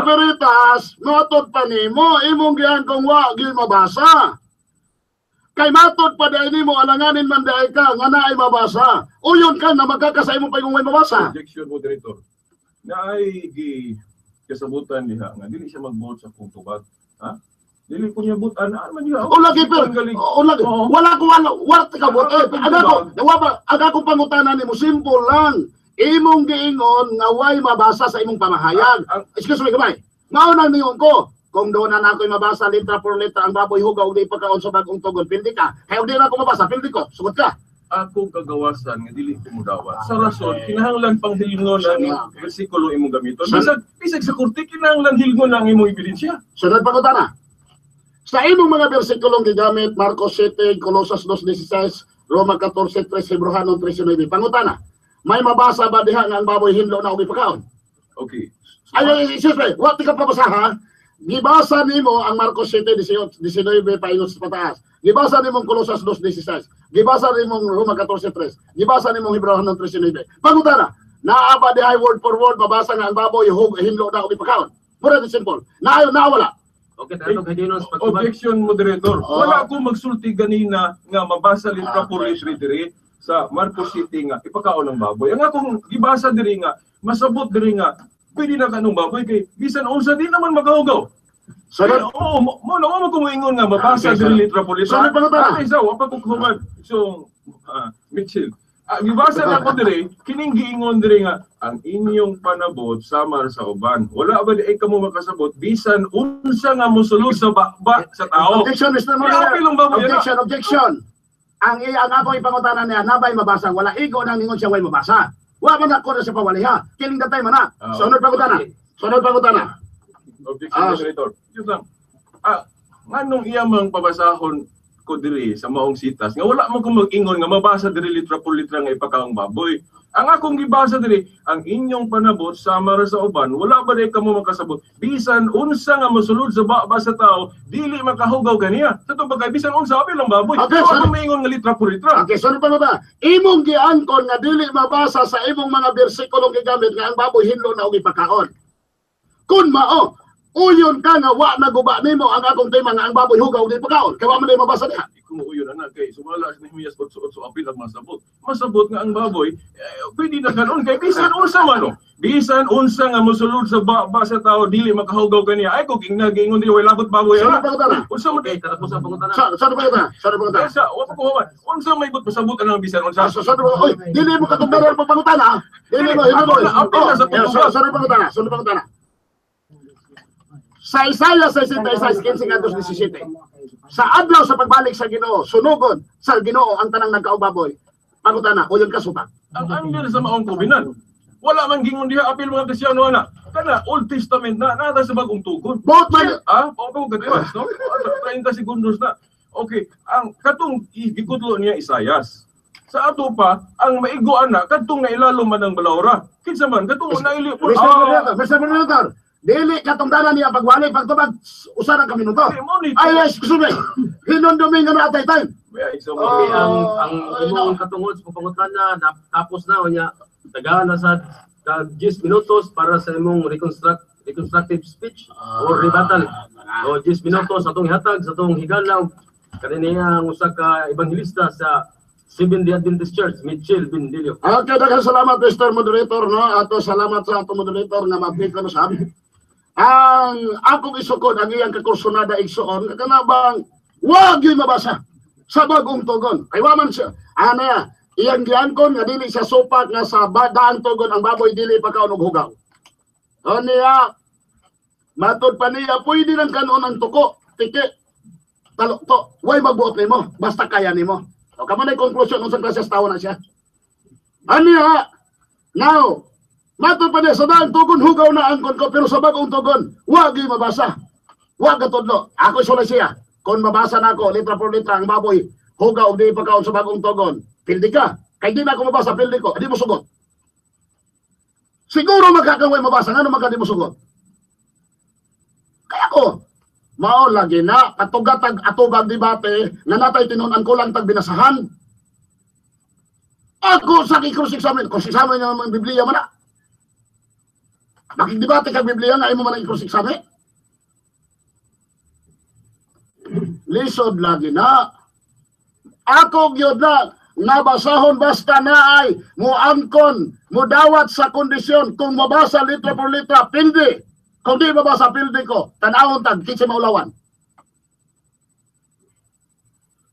Veritas, matod pa nimo, imong gihan kung wa gyud mabasa. Kay matod pa dai nimo, alanganin man dai ka nga naay mabasa. Uyon ka na magkakasa imong paygong way mabasa. Objection, moderator. Naay gi kasabutan diha nga dili siya magbuot sa kung tubag, ha? Dili ko niya butan, aan man diha. O lagi pero, o lagi. Wala ko wala ka buot. Aga ko, aga ko pangutana nimo simple lang. Imong giingon nga way mabasa sa imong pamahayag. Excuse me, gamay. Mao nang ningon ko. Kung doon na ako'y mabasa litra por litra ang baboy hugaw og di pagkaon sa bagong tugon, pildi ka. Kay og di na ako mabasa, pildi ko. Sugot ka. Akong kagawasan nga dili ko modawat. Sa rason, kinahanglan pang hilngon ang bersikulo imong gamiton. Bisag sa korte kinahanglan hilngon ang imong ebidensya. Sunod pangutana. Sa imong mga bersikulong gigamit, Marcos 7, Colosas 2:16, Roma 14:3, Hebreohanon 13:9. Pangutana, may mabasa ba diha nga ang baboy hinlo na og ipakaon? Okay. Ay, excuse me, wa ti ka pabasa ha? Gibasa nimo ang Marcos 7:19 paingon sa pataas. Gibasa nimong Colosas 2:16. Gibasa nimong Roma 14:3. Gibasa nimong Hebreohanon 13:9. Pangutana, naa ba diha word for word mabasa nga ang baboy hinlo na og ipakaon? Pura simple. Naayo na wala. Okay, tayo kay Dinos pagtubag. Objection, moderator. Wala ko magsulti ganina nga mabasa litra por litra diri. sa Marcos City nga ipakaon ng baboy. Ang akong gibasa diri nga masabot diri nga pwede na kanong baboy kay bisan unsa di naman makahugaw. Sunod. Oo, mo na mo kung moingon nga mabasa Okay, diri litra por litra. Sunod pangutana. Ah, isa wa pa ko human. So, Mitchell. Gibasa na ko diri, kining giingon diri nga ang inyong panabot samar sa uban. Wala ba di ay kamo makasabot bisan unsa nga mosulod sa baba sa tao. Objection, Mr. Kaya Moderator. apil ang baboy, ana. Objection, objection. Ang ako ipangutana niya, nabay mabasa, wala igo nang ningon siya way mabasa. Wa man ako na sa pawaliha. Kiling datay man na. Sunod pangutana. Sunod pangutana. Objection, moderator. Yun lang. Nganong iya mang pabasahon ko diri sa maong sitas nga wala mo ko mag-ingon nga mabasa diri litra por litra nga ipakaong baboy. Ang akong gibasa diri, ang inyong panabot sama ra sa uban, wala ba day kamo makasabot bisan unsa nga mosulod sa baba sa tao, dili makahugaw kaniya. Sa to bagay bisan unsa apil ang baboy. Okay, So, sorry. ako maingon nga litra por litra. Okay, sunod pangutana. Imong giangkon nga dili mabasa sa imong mga bersikulong gigamit nga ang baboy hinlo na og ipakaon. Kun mao, uyon ka nga wa naguba nimo ang akong tema nga ang baboy hugaw og ipakaon. Kay wa man day mabasa niya. Di ko uyon ana kay sumala sa Nehemias 8:8 apil ang masabot. Masabot nga ang baboy pwede na kanon kay bisan unsa man oh. Bisan unsa nga mosulod sa baba sa tao dili makahugaw kaniya. Ay kog ingna giingon dili way labot baboy Sunod ana. pangutana. Unsa man Okay, katapos ang pangutana. Sunod pangutana. Sunod pangutana. Kaysa wa pa ko human. Unsa may but masabot ang bisan unsa? Sunod pangutana. Oy, dili mo katungdaran ang pangutana. Dili mo, dili mo. Ako na, apil na sa Oh, yeah, pagtubag. sunod pangutana. Sunod pangutana. Sa Isaiah 66, 15 17, sa adlaw sa pagbalik sa Ginoo, sunugon sa Ginoo ang tanang nagkaubaboy. Pangutana, uyon ka supak. Ang under sa maong kobinan. Wala man gingon diha apil mga Kristiyano ana. Kana Old Testament na nata sa bagong tugon. Both man O ko gatiwas, no? 30 segundos na. Okay, ang katong gikutlo niya Isayas. Sa ato pa, ang maigo ana kadtong nailalom man ang balawra. Kinsa man katong naili Mr. Moderator, Mr. Moderator, dili katungdanan niya pagwali pagtubag usa ra ka minuto. Ay, yes, excuse me. Hinumdumi nga na atay time. Okay, ang Ay, imong no. katungod sa pangutana na tapos na unya tagaan na sa tag 10 minutos para sa imong reconstructive speech or rebuttal. O 10 minutos atong ihatag sa atong higala kaniniya ang usa ka ebanghelista sa Seventh-day Adventist Church, Mitchell Bindilio. Okay, daghang salamat Mr. Moderator, no. Ato salamat sa ato moderator nga ma-update kamo sa amin. Ang akong isukod ang iyang kakursunada igsuon kana bang wag gyud mabasa sa bagong tugon. Kay wa man siya. Ana iyang giangkon nga dili sa supak nga sa daang tugon ang baboy dili pakaon og hugaw. O niya matud pa niya pwede lang kanon ang tuko, tiki, talo to, way magbuot nimo, basta kaya nimo. O kamo na konklusyon unsang klase sa tawo na siya. Aniya, now, matud pa niya sa daang tugon hugaw na angkon ko pero sa bagong tugon wag gyud mabasa. Wag katudlo. Ako sulay siya. Kung mabasa na ako, litra por litra ang baboy, hugaw og di pagkaon sa bagong tugon. Pildi ka. Kay di na ako mabasa, pildi ko. Di mo sugot. Siguro magkakaway mabasa, ngano magka di mo sugot? Kaya ko, mao lagi na, patugatag atubag debate, nga natay tinunan ko lang tag binasahan. Ako sa i-cross-examine, cross-examine nga ang Biblia man na. Makigdebate kag Biblia nga imo man ang i-cross-examine. Lisod lagi na. Ako gyud na nabasahon basta naay muangkon, mudawat sa kondisyon kung mabasa litra por litra, pildi. Kung di mabasa, pildi ko. Tanawon tag, kinsa maulawan.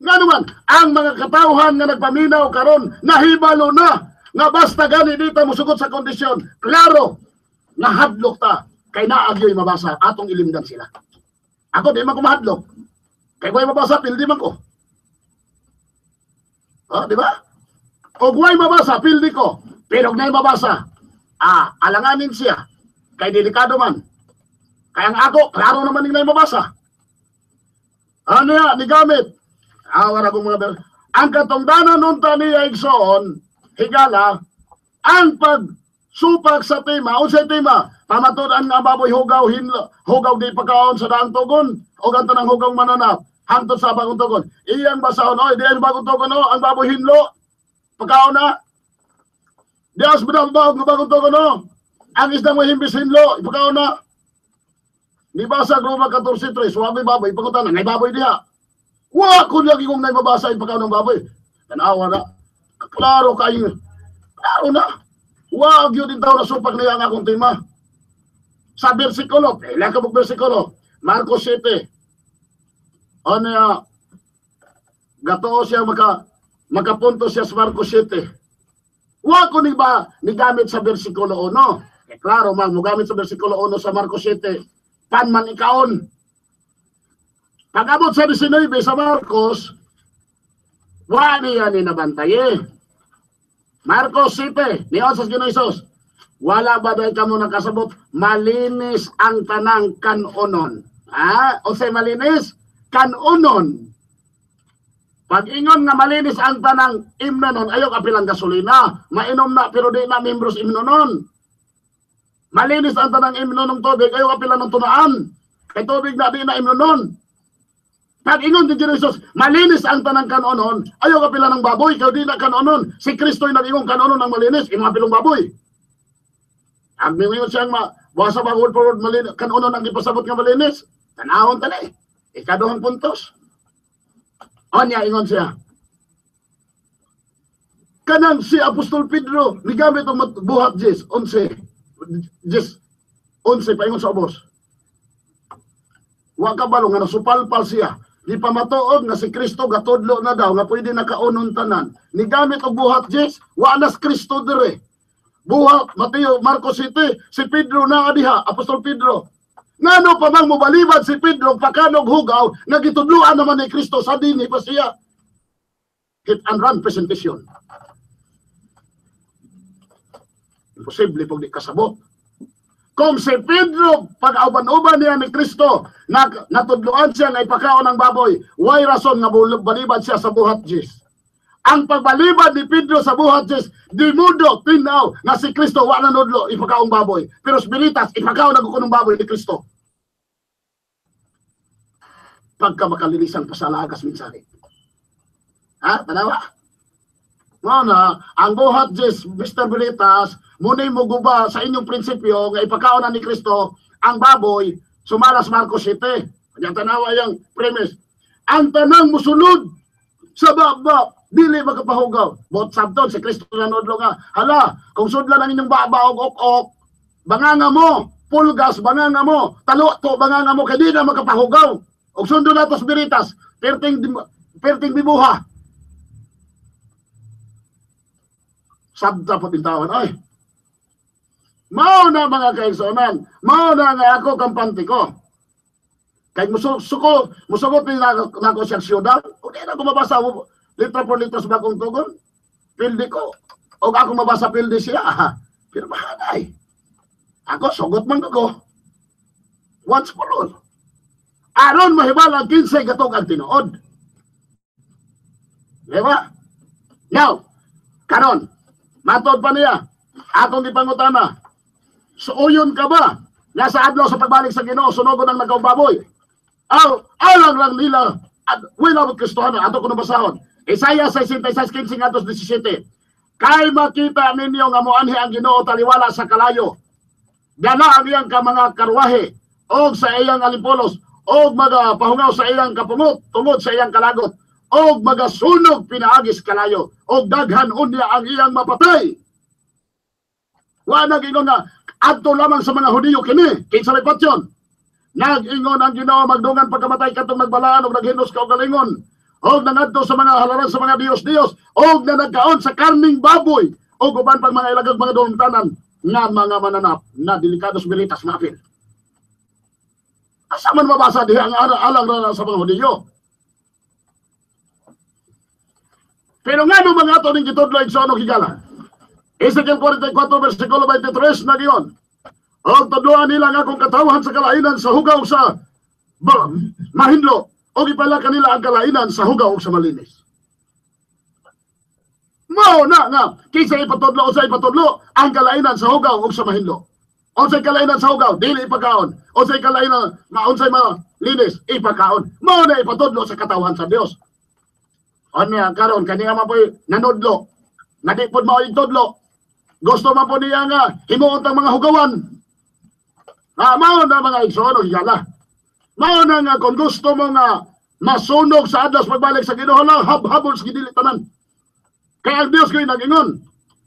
Nga naman, ang mga katawhan nga nagpaminaw karon nahibalo na nga basta gani dito musugot sa kondisyon, klaro, nahadlok ta kay naagyoy mabasa, atong ilimdan sila. Ako di man ko mahadlok. Kay way mabasa, pildi man ko. Oh, di ba? Og way mabasa, pildi ko. Pero og nay mabasa, alanganin siya. Kay delikado man. Kaya ang ako, klaro naman ning nay mabasa. Ano ya, ni gamit. Wala kong mga ang katungdanan nun ta niya igsoon, higala, ang pagsupak sa tema, unsay tema? Pamatud-an nga baboy hugaw hinlo, hugaw di pagkaon sa daang tugon, o ganto ng hugaw mananap, hangtod sa bagong tugon. Iyang basahon, oy, di ang bagong tugon, oh, ang baboy hinlo, pagkaon na. Di as bedang bagong bagong tugon, oh. Ang isdang may himbis hinlo, ipagkaon na. Nibasa Roma 14:3, wagoy baboy, ipagkutan na, nay baboy diha. Wa ko lagi kong naibabasa yung pagkaon ng baboy. Tanawa na. Klaro kayo. Klaro na. Wag yun din tao na supak niya ang akong tema. Sa bersikulo, pila ka bersikulo? Marcos 7. Ano ya, gatoo siya makapunto siya sa Marcos 7. Wa ko ni ba ni gamit sa bersikulo 1. Eh, klaro man, mo gamit sa bersikulo 1 sa Marcos 7. Pan man ikaon. Pag-abot sa 19 sa Marcos, wa niya ni nabantaye. Marcos 7, ni sa Ginoo Hesus. Wala ba dahil kamo nakasabot? Malinis ang tanang kanonon. Ha? O say malinis? Kanonon. Pag ingon nga malinis ang tanang imnonon, ayaw kapilang gasolina. Mainom na pero di na membros imnonon. Malinis ang tanang imnonong tubig, ayaw kapilang ng tunaan. Kay tubig na di na imnonon. Pag ingon din Jesus, malinis ang tanang kanonon, ayaw kapila ng baboy, kay di na kanonon. Si Kristo'y nag-ingong kanonon ang malinis, imo kapilong baboy. Ang mingon siyang basa ba word for word malinis, kanonon ang ipasabot nga malinis, tanawon tani. Ikaduhang puntos. Onya ingon siya. Kanang si Apostol Pedro nigamit ang buhat Jis 11. Jis 11 paingon sa ubos. Wa ka balo nga nasupalpal siya. Di pa matuod nga si Kristo gatudlo na daw nga pwede nakaunon tanan. Nigamit og buhat Jis, wa nas Kristo dire. Buhat Mateo Marcos 7, si Pedro na diha, Apostol Pedro. Ngano pa mang mobalibad si Pedro pakanog hugaw nga gitudloan naman ni Kristo sa dinhi pa siya. Hit and run presentation. Imposible pag di kasabot. Kung si Pedro pag-uban-uban niya ni Kristo natudloan siya nga ipakaon ng baboy, way rason nga balibad siya sa buhat Jis. Ang pagbalibad ni Pedro sa buhat Jis, di mundo tinaw nga si Kristo wa nanudlo ipakaong baboy. Pero sa Beritas ipakaon na ng baboy ni Kristo. Pagka makalilisan pa sa lagas minsan. Ha? Tanawa? Mo na, ang buhat Jis, Mr. Beritas, muna'y muguba sa inyong prinsipyo nga ipakaon na ni Kristo ang baboy, sumalas Marcos 7. Ang tanawa yung premise. Ang tanang musulod sa baba, dili makapahugaw. Bot sabton, si Kristo nanudlo nga, hala, kung sudlan ang inyong baba og ok-ok, banganga mo, pulgas, banganga mo, talo to, banganga mo, kaya di na makapahugaw. Og sundo na to sa Beritas, perting bibuha. Sabta po tintawan, ay, mao na mga kaigsuonan, mao na nga ako kampante ko. Kay musugot ni nako siyang siyudad, o di na ko mabasa litra por litra sa bagong tugon, pildi ko. O ako mabasa pildi siya, pero mahanay. Ako sugot man ko. Once for all. Aron mahibal ang 15 gatog ang tinuod. Diba? Now, karon, matod pa niya, atong gipangutana. Suuyon ka ba? Nasa adlaw sa pagbalik sa Ginoo, sunogon ang nagkababoy. Aw, alang lang nila, at wala mo Kristohano, ato ko nabasahon. Isaiah 66:15-17. Kay makita ninyo nga moanhi ang Ginoo taliwala sa kalayo. Dala ang iyang ka mga karwahe, og sa iyang alimpolos, og mga pahungaw sa iyang kapungot, tungod sa iyang kalagot, og magasunog pinaagis kalayo, og daghan unya ang iyang mapatay. Wa nag-ingon nga adto lamang sa mga Hudiyo kini, kinsa may patyon. Nag-ingon ang Ginoo magdungan pagkamatay katong nagbalaan og naghinos kaugalingon, og nangadto sa mga halaran sa mga diyos-diyos, og nanagkaon sa karning baboy, og uban pang mga ilagag mga dolomtanan nga mga mananap na delikados militas maapil. Asa man mabasa diha ang alang na sa mga Hudiyo? Pero ngano mga ato ning gitudlo igsoon og higala? Ezekiel 44 versikulo 23 na giyon. Og tudloan nila nga akong katawhan sa kalainan sa hugaw sa mahinlo, og ipala kanila ang kalainan sa hugaw sa malinis. Mao na nga kinsa ipatudlo o sa ipatudlo ang kalainan sa hugaw ug sa mahinlo. Unsay kalainan sa hugaw dili ipakaon, unsay kalainan unsay malinis ipakaon. Mao na ipatudlo sa katawhan sa Dios. Unya karon kani nga man po'y nanudlo, nga di pod mao itudlo. Gusto man po niya nga himuon tang mga hugawan. Mao na mga igsoon og higala. Mao na nga kung gusto mo nga masunog sa adlaw pagbalik sa Ginoo, habhabol sa gidili tanan. Kay ang Dios ko'y nag-ingon.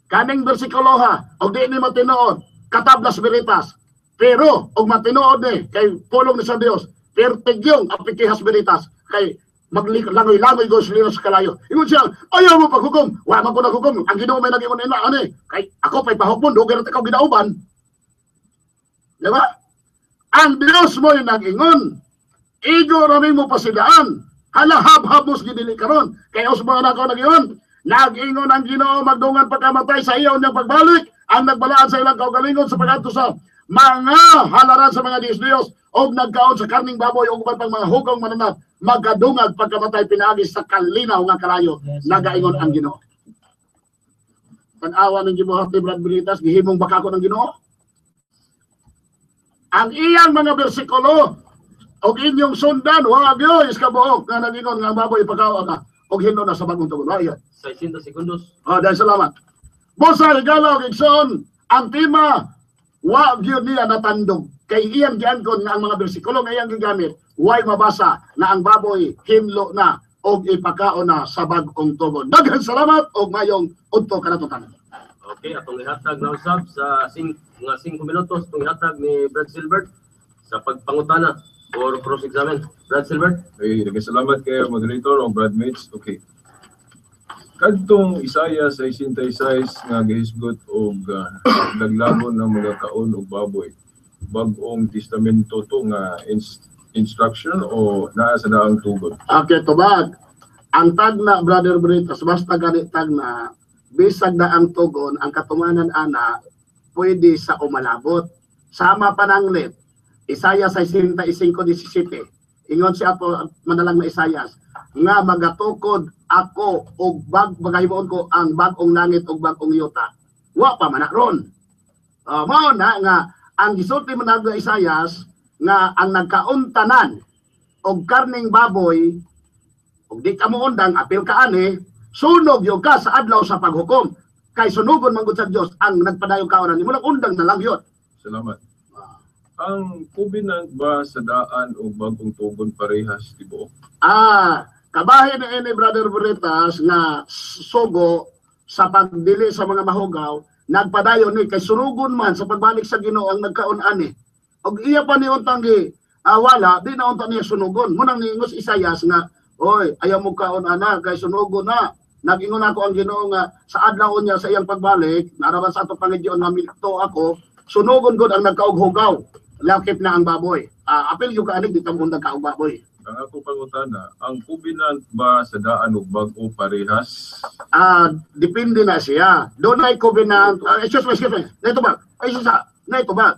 Kaning bersikulo ha, og di ni matinuod, katablas veritas. Pero og matinuod ni kay pulong ni sa Dios, pertigyong apikihas veritas kay maglangoy-langoy go sila sa kalayo. Ingon siya, ayaw mo paghukom. Wa man ko naghukom. Ang Ginoo may nag-ingon nila ani. Kay ako pa'y pahukmon, dugay ra ka ginauban. Di ba? Ang Dios mo'y nag-ingon. Igo rami mo pasidaan. Hala hab-hab mo sa gidili karon. Kay os mga nako nag-ingon. Nag-ingon ang Ginoo magdungan pagkamatay sa iyaw niyang pagbalik ang nagbalaan sa ilang kaugalingon sa pag-adto sa mga halaran sa mga Diyos-Diyos og nagkaon sa karning baboy og uban pang mga hugong mananap magkadungag pagkamatay pinaagi sa kalinaw nga kalayo. Yes. Nagaingon ang Ginoo. Tan-awa ng gibuhat ni Brad Bonitas, gihimong bakako ng Ginoo. Ang iyang mga bersikulo og inyong sundan, wa gyud is kabuok nga nagingon nga ang baboy ipakaon na og hinlo na sa bagong tugon. Wa yun. 600 segundos. Oh, dahil salamat. Bosa higala og igsoon, ang tema wa gyud niya natandog kay iyang giangkon nga ang mga bersikulo nga iyang gigamit way mabasa na ang baboy hinlo na og ipakaon na sa bag-ong tugon. Daghang salamat og mayong udto kanato tanan. Okay, atong ihatag na usab sa mga 5 minutos itong ihatag ni Brad Silbert sa pagpangutana or cross-examine. Brad Silbert? Okay, daghang salamat kayo moderator o Brad Mates. Okay. Kadtong Isaiah 66 nga gihisgot og laglagon ng mga kaon og baboy. Bag-ong testamento to nga instruction o naa sa daang tugon? Okay, tubag. Ang tagna, Brother Britas, basta gani tagna, bisag na ang tugon, ang katumanan ana, pwede sa umalabot. Sama pananglit, Isaiah 65:17. Ingon si Apo manalang na Isaias, nga magatukod ako og magahimuon ko ang bag-ong langit ug bag-ong yuta. Wa pa man na ron. Mao na nga ang gisulti man na Isaias nga ang nagkauntanan og karning baboy og di ka moundang apil ka ani, sunog yung ka sa adlaw sa paghukom kay sunugon man gud sa Dios ang nagpadayong kaonan nimo lang undang na lang yun. Salamat. Ang covenant ba sa daan o bagong tugon parehas tibuok? Kabahin ni ini Brother Buritas nga sugo sa pagdili sa mga mahugaw nagpadayon ni kay sunugon man sa pagbalik sa Ginoo ang nagkaon ani. Og iya pa ni untang gi wala di na unta niya sunugon. Munang niingos Isayas nga oy ayaw mo kaon ana kay sunugon na. Nag-ingon ako ang Ginoo nga sa adlaw niya sa iyang pagbalik, naraman sa atong pangidyon nga milto ako, sunugon gud ang nagkaughugaw. Lakip na ang baboy. Apil yung kaanig dito mo undang kaog baboy. Ang ako pangutana, ang covenant ba sa daan o bag-o parehas? Depende na siya. Doon ay covenant, excuse me, excuse me. Naito ba? Ay, sa, naito ba?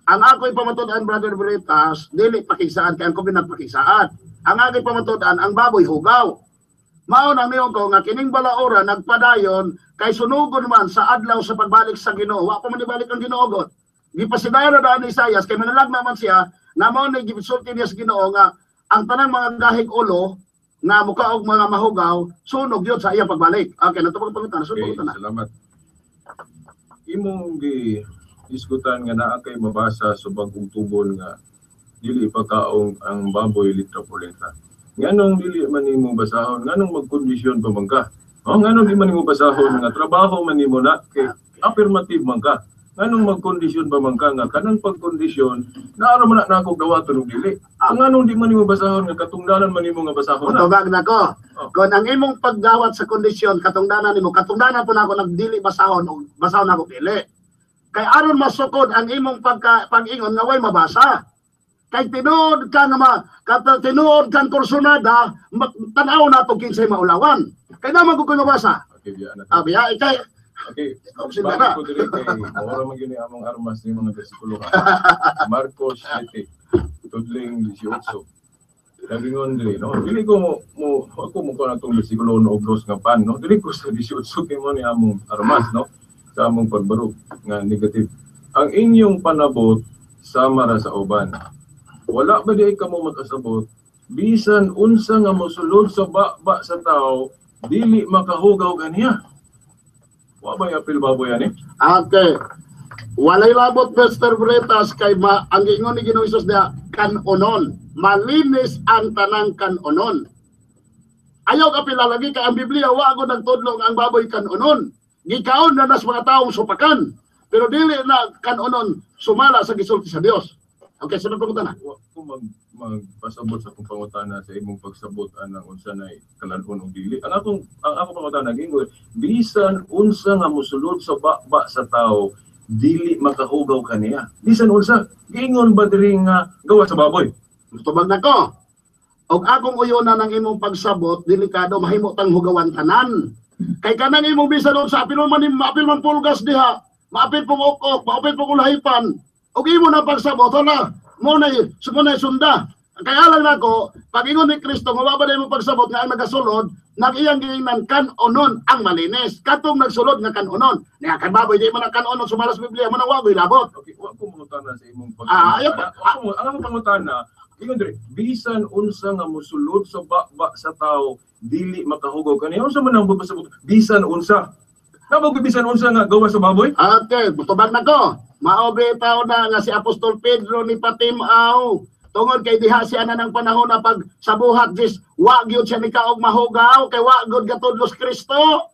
Ang ako'y pamatud-an, Brother Veritas, dili pakigsaan, kay ang covenant pakigsaan. Ang ako'y pamatud-an, ang baboy hugaw. Mao na niyon ko nga kining balaora nagpadayon kay sunugon man sa adlaw sa pagbalik sa Ginoo. Wa pa man ibalik ang Ginoo god. Gipasidayra daan ni Isayas kay manalagna man siya na mao ni gisulti niya sa Ginoo nga ang tanang mga gahig ulo nga muka og mga mahugaw sunog yun sa iyang pagbalik. Okay, natupag pangutana, sunod Okay, pangutana. salamat. Imong gi isgutan nga naa kay mabasa sa bagong tugon nga dili ipakaong ang baboy litra por letra. Nganong dili man nimo basahon, nganong magkondisyon pa man ka? Oh, nganong di man nimo basahon nga trabaho man nimo na kay affirmative man ka. Nganong magkondisyon pa man ka nga kanang pagkondisyon naara man na nako dawaton og dili. Ah. Ang nganong di man nimo basahon nga katungdanan man nimo nga basahon na. Utubag na ko. Oh. Kung ang imong paggawat sa kondisyon katungdanan nimo, katungdanan po nako nagdili basahon og basahon nako dili. Kay aron masukod ang imong pagka pag-ingon nga way mabasa. Kay tinuod ka nga tinuod kang kursunada, tan-aw na to kinsay maulawan. Kay naman ko mabasa. Okay, biya na. Biya ikay Okay, Option na balik na. ko diri kay mura man gyud ni among armas ni mga bersikulo ha. Marcos 7 tudling 18. Nagingon diri no. Dili ko mo ako mo kuha natong bersikulo no og dos nga pan no. Dili ko sa 18 kay mo ni among armas no sa among pagbarug nga negative. Ang inyong panabot sama ra sa uban. Wala ba di kamo makasabot bisan unsa nga mosulod sa baba sa tao dili makahugaw ganiya. Wa ba apil baboy ani? Okay. Walay labot Mr. Bretas kay ang giingon ni Ginoong Hesus diha kanonon. Malinis ang tanang kanonon. Ayaw ka pilalagi kay ang Biblia wa ako nagtudlo nga ang baboy kanunon. Gikaon na nas mga taong supakan. Pero dili na kanunon sumala sa gisulti sa Dios. Okay, sunod pangutana. Wa ko magpasabot sa akong pangutana sa imong pagsabot anang unsa nay kalan-on og dili. Ang akong pangutana giingon, bisan unsa nga mosulod sa baba sa tao, dili makahugaw kaniya. Bisan unsa, giingon ba diri nga gawa sa baboy? Tubag na ko. Og akong uyona ng imong pagsabot, delikado mahimo tang hugawan tanan. Kay kanang imong bisan unsa, apil man maapil man pulgas diha, maapil pong okok, maapil pong ulahipan. Og imo na pagsabot, hala, mo na sunda. Kaya lang nako, pag ingon ni Kristo, nga wa ba na imong pagsabot nga ang nagasulod, nang iyang giingnan kan-onon ang malinis. Katong nagsulod nga kan-onon. Niya kay baboy di man ang kan-onon sumala sa Biblia mo na wa labot. Okay, wa ko mangutana sa imong pag Ah, ayaw pa. Ang akong pangutana, ingon diri, bisan unsa nga mosulod sa baba sa tao, dili makahugaw kaniya. Unsa man ang pasabot? Bisan unsa. Nabog bisan unsa nga gawa sa baboy? Okay, tubag na ko. Mao bitaw na nga si Apostol Pedro ni patimaw. Tungod kay diha siya na ng panahon na pag sa buhat dis wa gyud siya ni kaog mahugaw kay wa gyud gatudlos Kristo.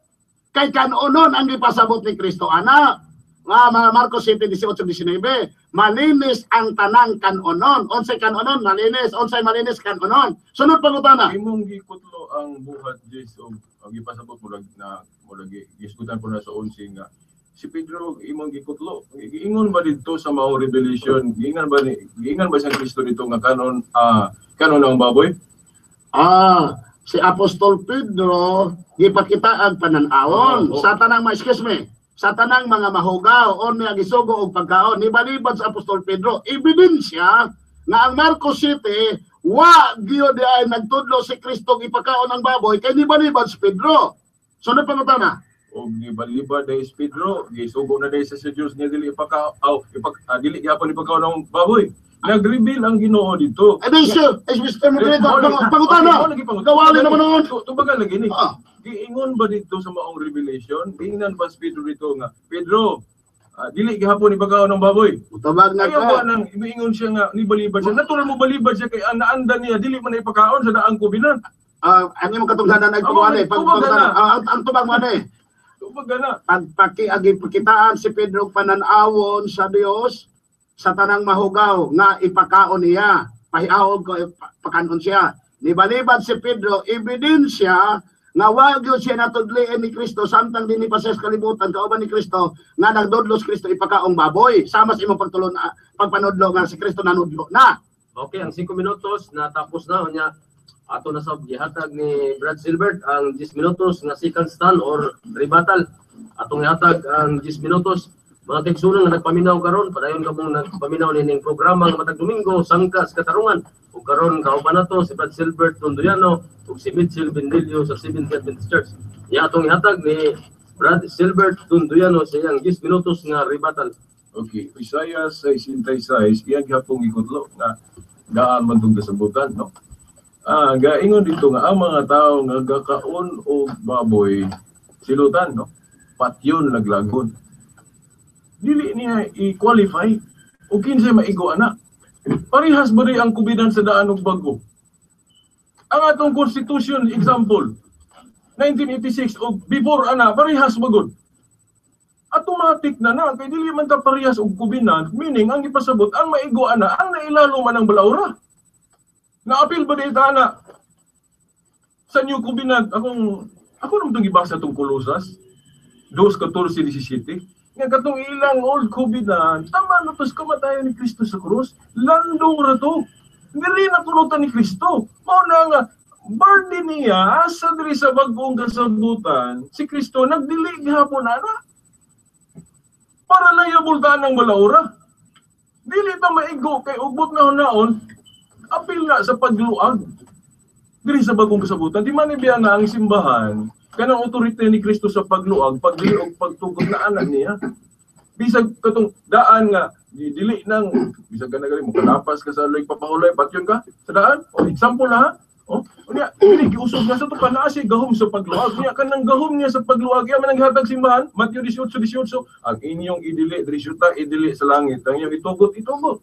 Kay kanonon ang gipasabot ni Kristo ana. Nga Marcos 7:18-19, malinis ang tanang kanonon. Unsay kanonon? Malinis. Unsay malinis? Kanonon. Sunod pangutana. Imong gikutlo ang buhat Jess og ang gipasabot mo na mo gisgutan po na sa 11 nga si Pedro imong gikutlo. Giingon ba didto sa mao revelation? Giingon ba sa Kristo dito nga kanon ang baboy? Ah, si Apostol Pedro gipakita ang pananawon Oo. sa tanang mga, excuse me, sa tanang mga mahugaw o niya gisugo og pagkaon, nibalibad sa Apostol Pedro. Ebidensya nga ang Marcos City wa gyud ay nagtudlo si Kristo ipakaon ang baboy kay nibalibad si Pedro. Sunod pangutana. Og gibalibad dahil si Pedro, gisugo na dahil sa Dios nga dili ipaka aw ipak ah, dili gyapon ipakaon ang baboy. Nag-reveal ang Ginoo dito. Ebidensya, eh, Mr. Moderator, pangutana. Okay, lagi pangutana. Gawali naman noon. Tubagan lagi ni. Ah. Giingon ba dito sa maong revelation? Giingnan ba si Pedro dito nga, Pedro, dili gihapon ipakaon ang baboy? Tubag na Ayaw ka. ba nang imiingon siya nga nibalibad siya? Natural mo balibad siya kay ang naanda niya dili man na ipakaon sa daang kubinan. Ah, ang imong katungdanan ay Amo, tuwan eh. Pag, tubag na. pangutana. Ah, ang tubag mo eh. Tubagan na. Pagpaki agi pakitaan si Pedro pananawon sa Dios sa tanang mahugaw nga ipakaon niya, pahiawog ko pakanon siya. Nibalibad si Pedro, ebidensya nga wa gyud siya natudliin ni Kristo samtang dinhi pa siya sa kalibutan kauban ni Kristo nga nagdudlos Kristo ipakaong baboy sama sa imong pagtulon, pagpanudlo nga si Kristo nanudlo na. Okay, ang 5 minutos natapos na unya ato na sa gihatag ni Brad Silbert ang 10 minutos nga second stand or rebuttal. Atong gihatag ang 10 minutos. Mga kaigsuonan nga nagpaminaw karon, padayon ka mong nagpaminaw nining programa nga matag Domingo, Sangka sa Katarungan. Ug karon kauban nato si Brad Silbert Tonduyano ug si Mitchell Bendilio sa Seventh Adventist Church. Nya atong gihatag ni Brad Silbert Tonduyano sa iyang 10 minutos nga rebuttal. Okay, Isaiah 66, iyang gihapong gikutlo nga daan man tong kasabutan, no? Gaingon dito nga ang mga tao nga gakaon og baboy silutan, no? Patyon laglagon. Dili niya i-qualify o kinsay maigo ana. Parehas ba rin ang kubidan sa daan og bago? Ang atong constitution example 1986 o before ana, parehas ba gud? Automatic na na kay dili man ta parehas og kubinan, meaning ang ipasabot ang maigo ana ang nailalo man ang balaura. Naapil ba dito ana sa New Covenant? Akong ako nung itong gibasa tong Colosas 2:14 17 nga katong ilang Old Covenant tama na tos kamatayan ni Kristo sa krus, landong ra to, dili na kulutan ni Kristo. Mao na nga burden niya asa diri sa bag-ong kasabutan si Kristo nagdili gihapon ana para liable ta ng balaura. Dili ta maigo kay ugbot na hunaon apil na sa pagluag diri sa bagong kasabutan. Di man ibiya nga ang simbahan kanang otorite ni Kristo sa pagluag, pagdili og pagtugot na anak niya. Bisag katong daan nga dili nang bisag ka na gali mo kalapas ka sa loy papahulay, patyon ka sa daan. O example na ha. O unya dili giusog nga sa to pa naa siya gahom sa pagluag niya, kanang gahom niya sa pagluag iya man ang gihatag simbahan. Mateo 18:18, ang inyong idili diri syuta idili sa langit, ang inyong itugot itugot.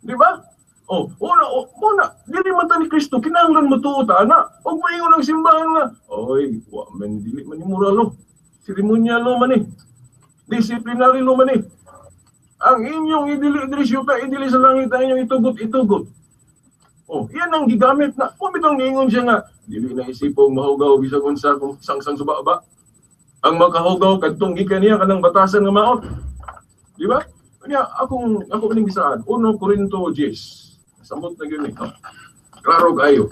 Di ba? Oh, una, oh, muna, dili man ta ni Kristo, kinahanglan mo tuo ta ana. Og moingon ang simbahan nga, oy, wa man dili man ni moral lo. Seremonyal lo man ni. Disciplinary lo man ni. Ang inyong idili diri sa idili sa langit, ang inyong itugot itugot. Oh, yan ang gigamit na. Kung bitong niingon siya nga, dili na isipong mahugaw bisag unsa kung sangsang suba ba. Ang makahugaw kadtong gikan niya kanang batasan nga maot. Di ba? Kanya akong ako ning bisaan, 1 Corinto 10. Samot na gyud ni. No? Klaro kayo.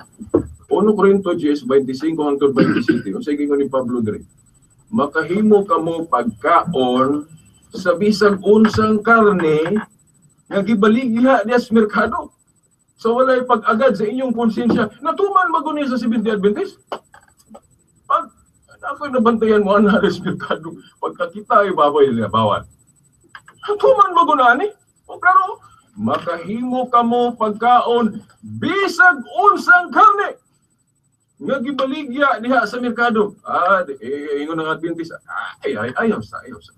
1 Corinto 10 25 hangtod 27. Unsay giingon ni Pablo diri? Makahimo kamo pagkaon sa bisag unsang karne nga gibaligya diya sa merkado. So walay pag-agad sa inyong konsensya. Natuman maguni sa Seventh-day Adventist? Pag ako'y nabantayan mo ana sa merkado, pagkakita ay baboy nila bawal. Natuman magunani? O klaro, makahimo kamo pagkaon bisag unsang karne nga gibaligya diha sa merkado. Ah, ingon ang Adventist, ay ay ayaw sa ayaw sa.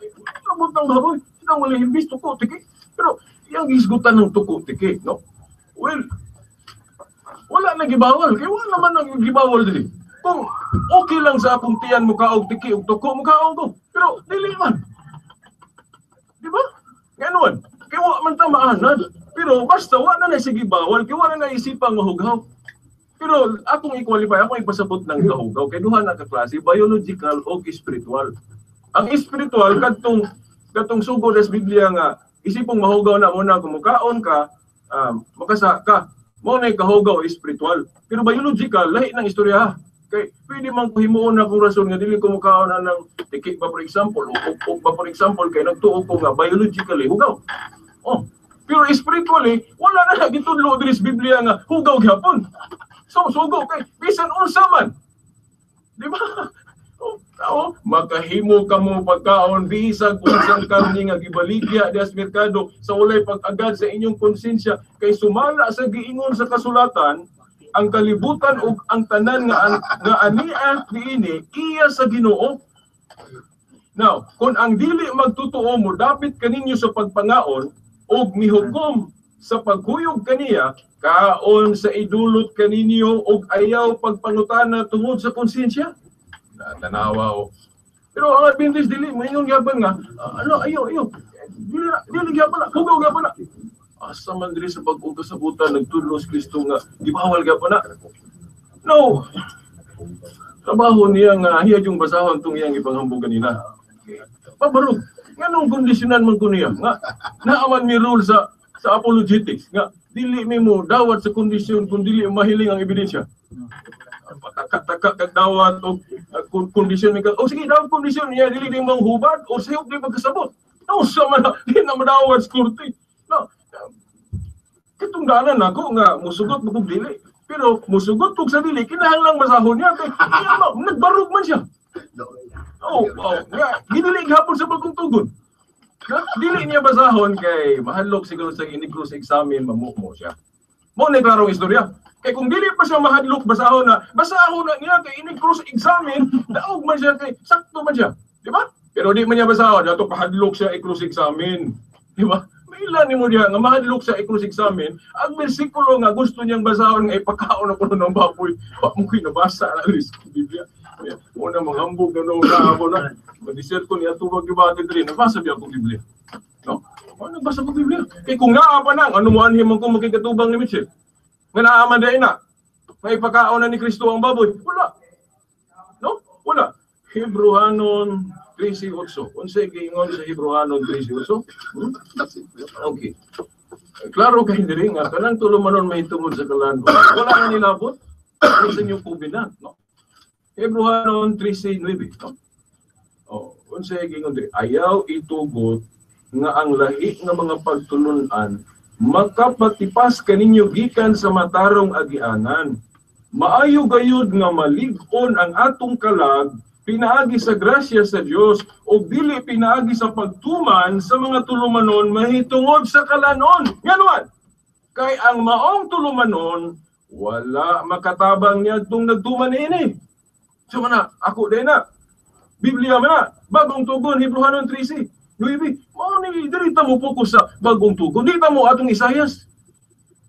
Abot ng baboy, nang wala himbis tuko tiki. Pero iyang gisgutan ng tuko tiki, no? Well, wala na gibawal. Kaya wala naman ang gibawal dili. Kung okay lang sa akong tiyan mukaog tiki ug tuko, mukaog ko. Pero dili man. Di ba? Ngayon, kaya wa man ta maanan. Pero basta wa na na sige bawal, kaya wa na naisipang mahugaw. Pero akong i-qualify, akong ipasabot ng kahugaw, kay duha na ka klase, biological o spiritual. Ang spiritual, kadtong sugod sa Biblia nga, isipong mahugaw na muna, kung mukaon ka, makasa ka, mao na kahugaw spiritual. Pero biological, lahi ng istorya ha. Kay pwede man ko himuon na kung rason nga dili ko mukaon na ng tiki ba for example, o uk ba for example, kay nagtuo ko nga biologically hugaw. Oh, pero spiritually, wala na gitudlo diri sa Biblia nga hugaw gyapon. So sugo kay bisan unsa man. Di ba? Oh, tao, makahimo kamo pagkaon bisag unsang karne nga gibaligya diha sa merkado sa walay pag-agad sa inyong konsensya kay sumala sa giingon sa kasulatan ang kalibutan ug ang tanan nga nga ania niini iya sa Ginoo. Now, kung ang dili magtutuo mo dapit kaninyo sa pagpangaon ug mihukom sa paghuyog kaniya, kaon sa idulot kaninyo ug ayaw pagpangutana tungod sa konsensya. Tanawa o. Pero ang Adventist dili moingon gyapon nga ano ayo ayo dili dili gyapon na hugaw gyapon na. Asa man diri sa bag-ong kasabutan nagtudlo si Kristo nga gibawal gyapon na. No. Trabaho niya nga hiya yung basahon tong iyang ipanghambog kanina. Pabarog nganong kondisyonan man ko niya nga naaman mi rule sa apologetics nga dili mi mo dawat sa kondisyon kung dili mahiling ang ebidensya. Pataka-taka kag dawat o kondisyon mi ka. O sige, dawat kondisyon niya dili di mong hubad o sayop di pagkasabot. No, sa man di na madawat sa korte. No. Katungdanan nako nga musugot mo kog dili. Pero musugot kog sa dili kinahanglang basahon niya kay nagbarog man siya. Oh, oh, nga gidili gihapon sa bagong tugon. Dili niya basahon kay mahadlok siguro sa ini-cross examine mamumo siya. Mo na klarong istorya. Kay kung dili pa siya mahadlok basahon na niya kay ini-cross examine daog man siya kay sakto man siya, di ba? Pero di man niya basahon, ato pahadlok siya i-cross examine, di ba? Maila nimo diha nga mahadlok siya i-cross examine, ang bersikulo nga gusto niyang basahon nga ipakaon na kuno ng baboy, wa mo koy nabasa na sa Biblia. Una manghambog na no na ako na. Mag-isip ko niya tubag debate diri, nabasa biya akong Biblia. No? Ano nabasa ko Biblia? Kay kung naa pa nang ano mo anhi man ko makikatubang ni Mitchell. Nga naa man dai na. May ipakaon na ni Kristo ang baboy. Wala. No? Wala. Hebreohanon 13:8. Unsay giingon sa Hebreohanon 13:8? Hmm? Okay. Klaro kay diri nga kanang tulumanon mahitungod sa kalan. Wala nga nilabot sa inyong covenant, no? Hebreohanon 13:9, no? Oh, unsay giingon diri? Ayaw itugot nga ang lahi nga mga pagtulun-an makapatipas kaninyo gikan sa matarong agianan. Maayo gayud nga malig-on ang atong kalag pinaagi sa grasya sa Dios o dili pinaagi sa pagtuman sa mga tulumanon mahitungod sa kalanon. Nganuan? Kay ang maong tulumanon wala makatabang niadtong nagtuman niini. So mana, ako din na. Biblia man na. Bagong tugon, Hebreohanon 13:9. Mao ni diri ta mo focus sa bagong tugon. Di ta mo atong Isayas.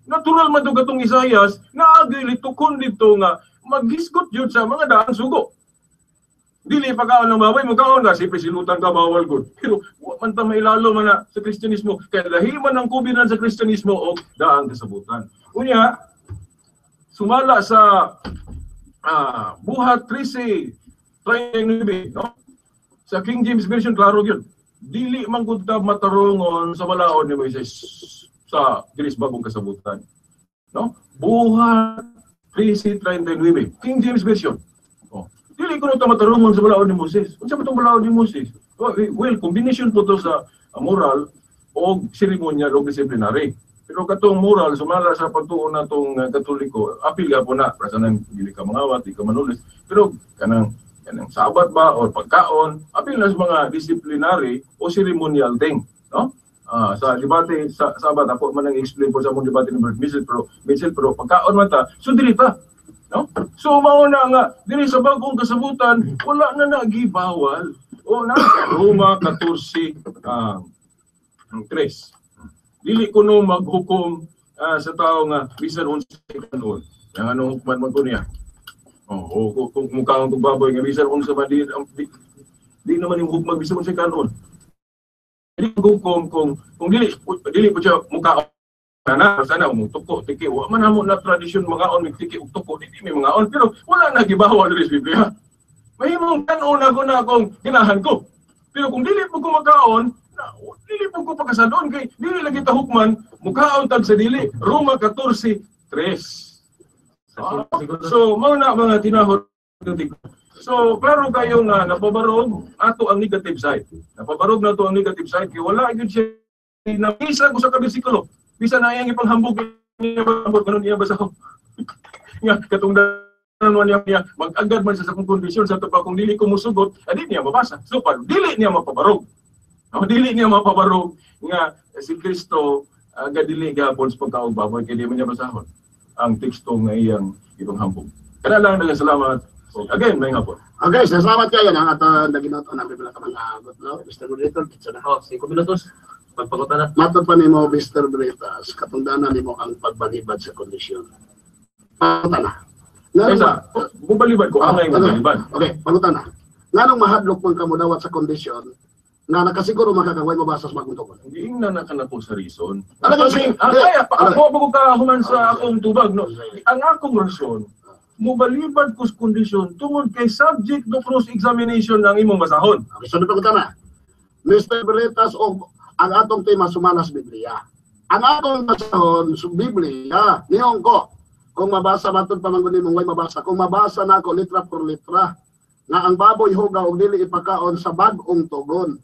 Natural man to katong Isayas naagay litukon dito nga maghisgot jud sa mga daang sugo. Dili pagkaon ng baboy, mukaon ka, siyempre silutan ka, bawal gud. Pero wa man ta mailalo man na sa Kristyanismo, kay lahi man ang kubinan sa Kristyanismo og daang kasabutan. Unya, sumala sa Buhat 13:39, no? Sa King James Version, klaro yun. Dili man gud ta matarongon sa balaod ni Moises sa diri sa bagong kasabutan. No? Buhat 13:39, King James Version. Oh. Dili ko ta matarongon sa balaod ni Moses. Unsa ba tong balaod ni Moses? Well, combination po to sa moral o ceremonial o disciplinary. Pero katong moral sumala sa pagtuon natong Katoliko, apil po na para sa nang dili ka mangawat, di ka manulis. Pero kanang kanang sabat ba or pagkaon, apil na sa mga disciplinary o ceremonial thing, no? Sa debate sa Sabat ako man ang explain po sa among debate ni Bert Mitchell, pero pagkaon man ta, so dili ta, no? So mao na nga diri sa bagong kasabutan wala na nagibawal. O na sa Roma 14:3. Dili kuno maghukom sa tao nga bisan unsa kanon. Yang anong hukman man ko niya. Oh, o kung mukaon kog baboy nga bisan unsa man di naman yung hukman bisan unsa kanon. Dili hukom kung dili dili po siya mukaon na sana umutuko tiki wa man hamo na tradisyon mangaon mig tiki ug tuko dili may mangaon pero wala na gibawal diri sa Biblia. Mahimong kanon ako na akong ginahan ko. Pero kung dili po ko makaon, dili po ko pagkasadon kay dili lagi ta hukman mukaon tag sa dili. Roma 14:3. So mao na mga tinahod. So klaro kayo nga napabarog ato ang negative side. Napabarog na to ang negative side kay wala gyud siya nabisa ko sa ka bersikulo. Bisan na iyang ipanghambog niya kanon niya basa ko. Nga katong niya mag-agad man sa akong kondisyon sa pa kung dili ko musugot, adi niya mabasa. So pa dili niya mapabarog. No, dili niya mapabarog nga si Kristo gadili gapon sa pagkaon baboy kay di man niya basahon ang teksto nga iyang ipanghambog. Kana lang, daghang salamat. Again, may hapon. Okay, salamat kayo na ato naginoto na bibla ka mga gutlo. Mr. Moderator, kitsa na. Oh, 5 minutos. Pagpagutan na. Matod pa nimo Mr. Bretas, katungdanan nimo ang pagbalibad sa kondisyon. Pagutan na. Kaysa, bubalibad ko, angay mabalibad. Okay, pagutan na. Nganong mahadlok man kamo dawat sa kondisyon nga nakasiguro makakaway mabasa sa bagong tugon? Giingnan na ka na po sa reason. Kaya, ako bago ka human sa akong tubag, no? Ang akong rason, mubalibad ko sa kondisyon tungod kay subject to cross-examination ang imong basahon. Okay, so pagutan na. Mr. Bretas, o ang atong tema sumala sa Biblia. Ang atong basahon sa Biblia, niyong ko, kung mabasa matod pa man gud nimong way mabasa, kung mabasa nako litra por litra nga ang baboy hugaw og dili ipakaon sa bag-ong tugon.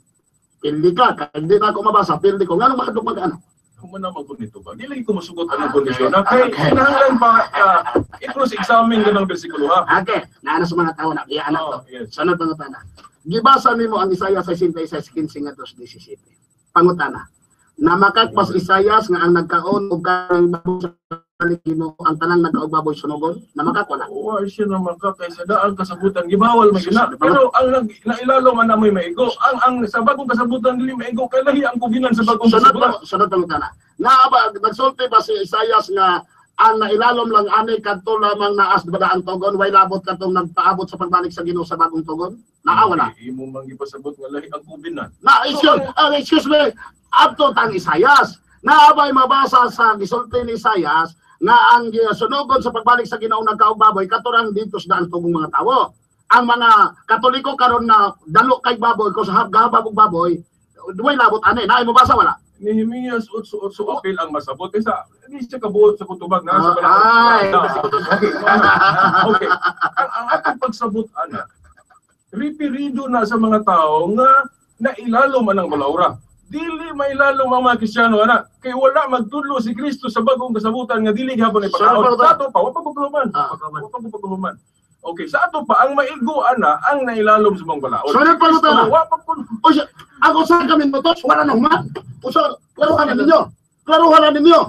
Pildi ka, kay di na ako mabasa, pildi ko. Nganong makadlok man ka ano? Human naman ko nito ba? Dili ko musugot ang kondisyon. Na kay kinahanglan pa i-cross-examine ka ng bersikulo ha. Okay, naana sa mga tao na iya anak to. Yes. Sunod pangutana. Gibasa nimo ang Isaiah 66:15 ngadto 17. Pangutana. Namakakpas Isayas nga ang nagkaon og kaning baboy sa Ginoo, ang tanang nagkaog baboy sunugon, namakak wala. Wa siya namakak kay sa daang kasabutan gibawal man gyud na. Pero ang nailalo man namoy maigo, ang sa bagong kasabutan dili maigo kay lahi ang kubinan sa bagong kasabutan. Sunod pangutana. Naa ba nagsulti ba si Isayas nga ang nailalom lang ani kadto lamang naas daang tugon way labot kadtong nagpaabot sa pagbalik sa Ginoo sa bagong tugon? Naa wala. Imo man gipasabot nga lahi ang kubinan. Na excuse me, adto tang Isayas. Naa bay mabasa sa gisulti ni Isayas nga ang sunugon sa pagbalik sa Ginoo nagkaog baboy katurang dito sa daang tugong mga tawo. Ang mga Katoliko karon na dalo kay baboy ko sa habgabag og baboy, duway labot ani. Naay mabasa wala. Nehemias 8:8 apil ang masabot kaysa hindi siya kabuot sa kutubag na sa balakid. Okay. Ang atong pagsabot ana, ripirido na sa mga tao nga nailalom anang balaura. Dili mailalom ang mga Kristiyano ana kay wala magtudlo si Kristo sa bagong kasabutan nga dili gihapon ipakaon. Sa ato pa wa pa pagkahuman. Wa pa pagkahuman. Okay, sa ato pa ang maigo ana ang nailalom sa mga balaod. Sunod pa luto. Wa pa kun. Ako sa kami motos wala na human. Usa, klaruhan na ninyo. Klaruhan na ninyo.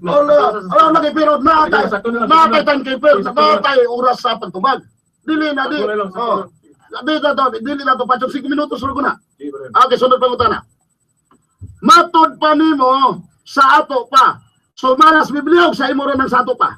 Wala na kay pero naatay. Naatay tan kay pero naatay oras sa pagtubag. Dili na di. Dili na to pa 5 minutos rugo na. Okay, sunod pa na. Matod pa nimo Sa ato pa. Sumala sa Biblia o sa imo ra nang sa ato pa.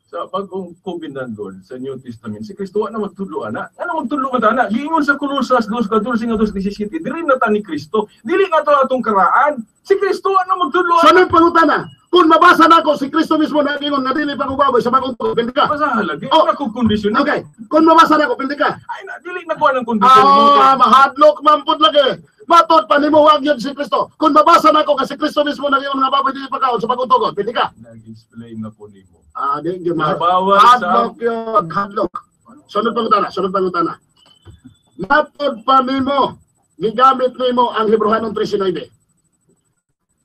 Sa Bagong Covenant God, sa New Testament, si Kristo wa na magtudlo ana. Ano magtudlo man ta ana? Giingon sa Colosas 2:14 ngadto 17, diri na ta ni Kristo. Dili na to atong karaan. Si Kristo wa na magtudlo Sa ana. nang pangutana, kung mabasa nako si Kristo mismo na ingon nga dili pa baboy sa Bagong Tugon, pildi ka. Basta lagi Oh. na ko kondisyon. Okay, kung mabasa nako, pildi ka. Ay na dili na ko anang kondisyon mo. Ah, mahadlok man pud lagi. Matod pa nimo wag yun si Kristo. Kung mabasa nako nga si Kristo mismo nag-ingon nga baboy dili pagkaon sa Bagong Tugon, pildi ka. Nag-explain na ko nimo. Ah, di gyud ma. Bawal sa Hadlok yun, hadlok. Sunod pangutana, sunod pangutana. Matod pa nimo, gigamit nimo ang Hebreohanon 13:9.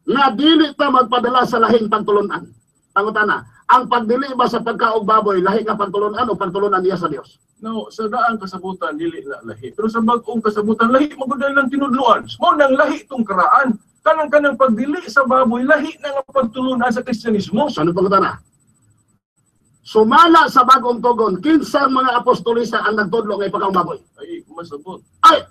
Nga dili ta magpadala sa lahing pagtulunan. Pangutana, ang pagdili ba sa pagkaog baboy lahi nga pagtulunan o pagtulunan niya sa Dios? No, sa daang kasabutan dili na lahi. Pero sa bag-ong kasabutan lahi magud lang tinudloan. Mao nang lahi tong karaan. Kanang-kanang pagdili sa baboy lahi na nga pagtulunan sa Kristyanismo. Sunod pangutana. Sumala sa Bagong Tugon, kinsang mga apostolisa ang nagtudlo nga ipakaong baboy? Ay, masabot. Ay,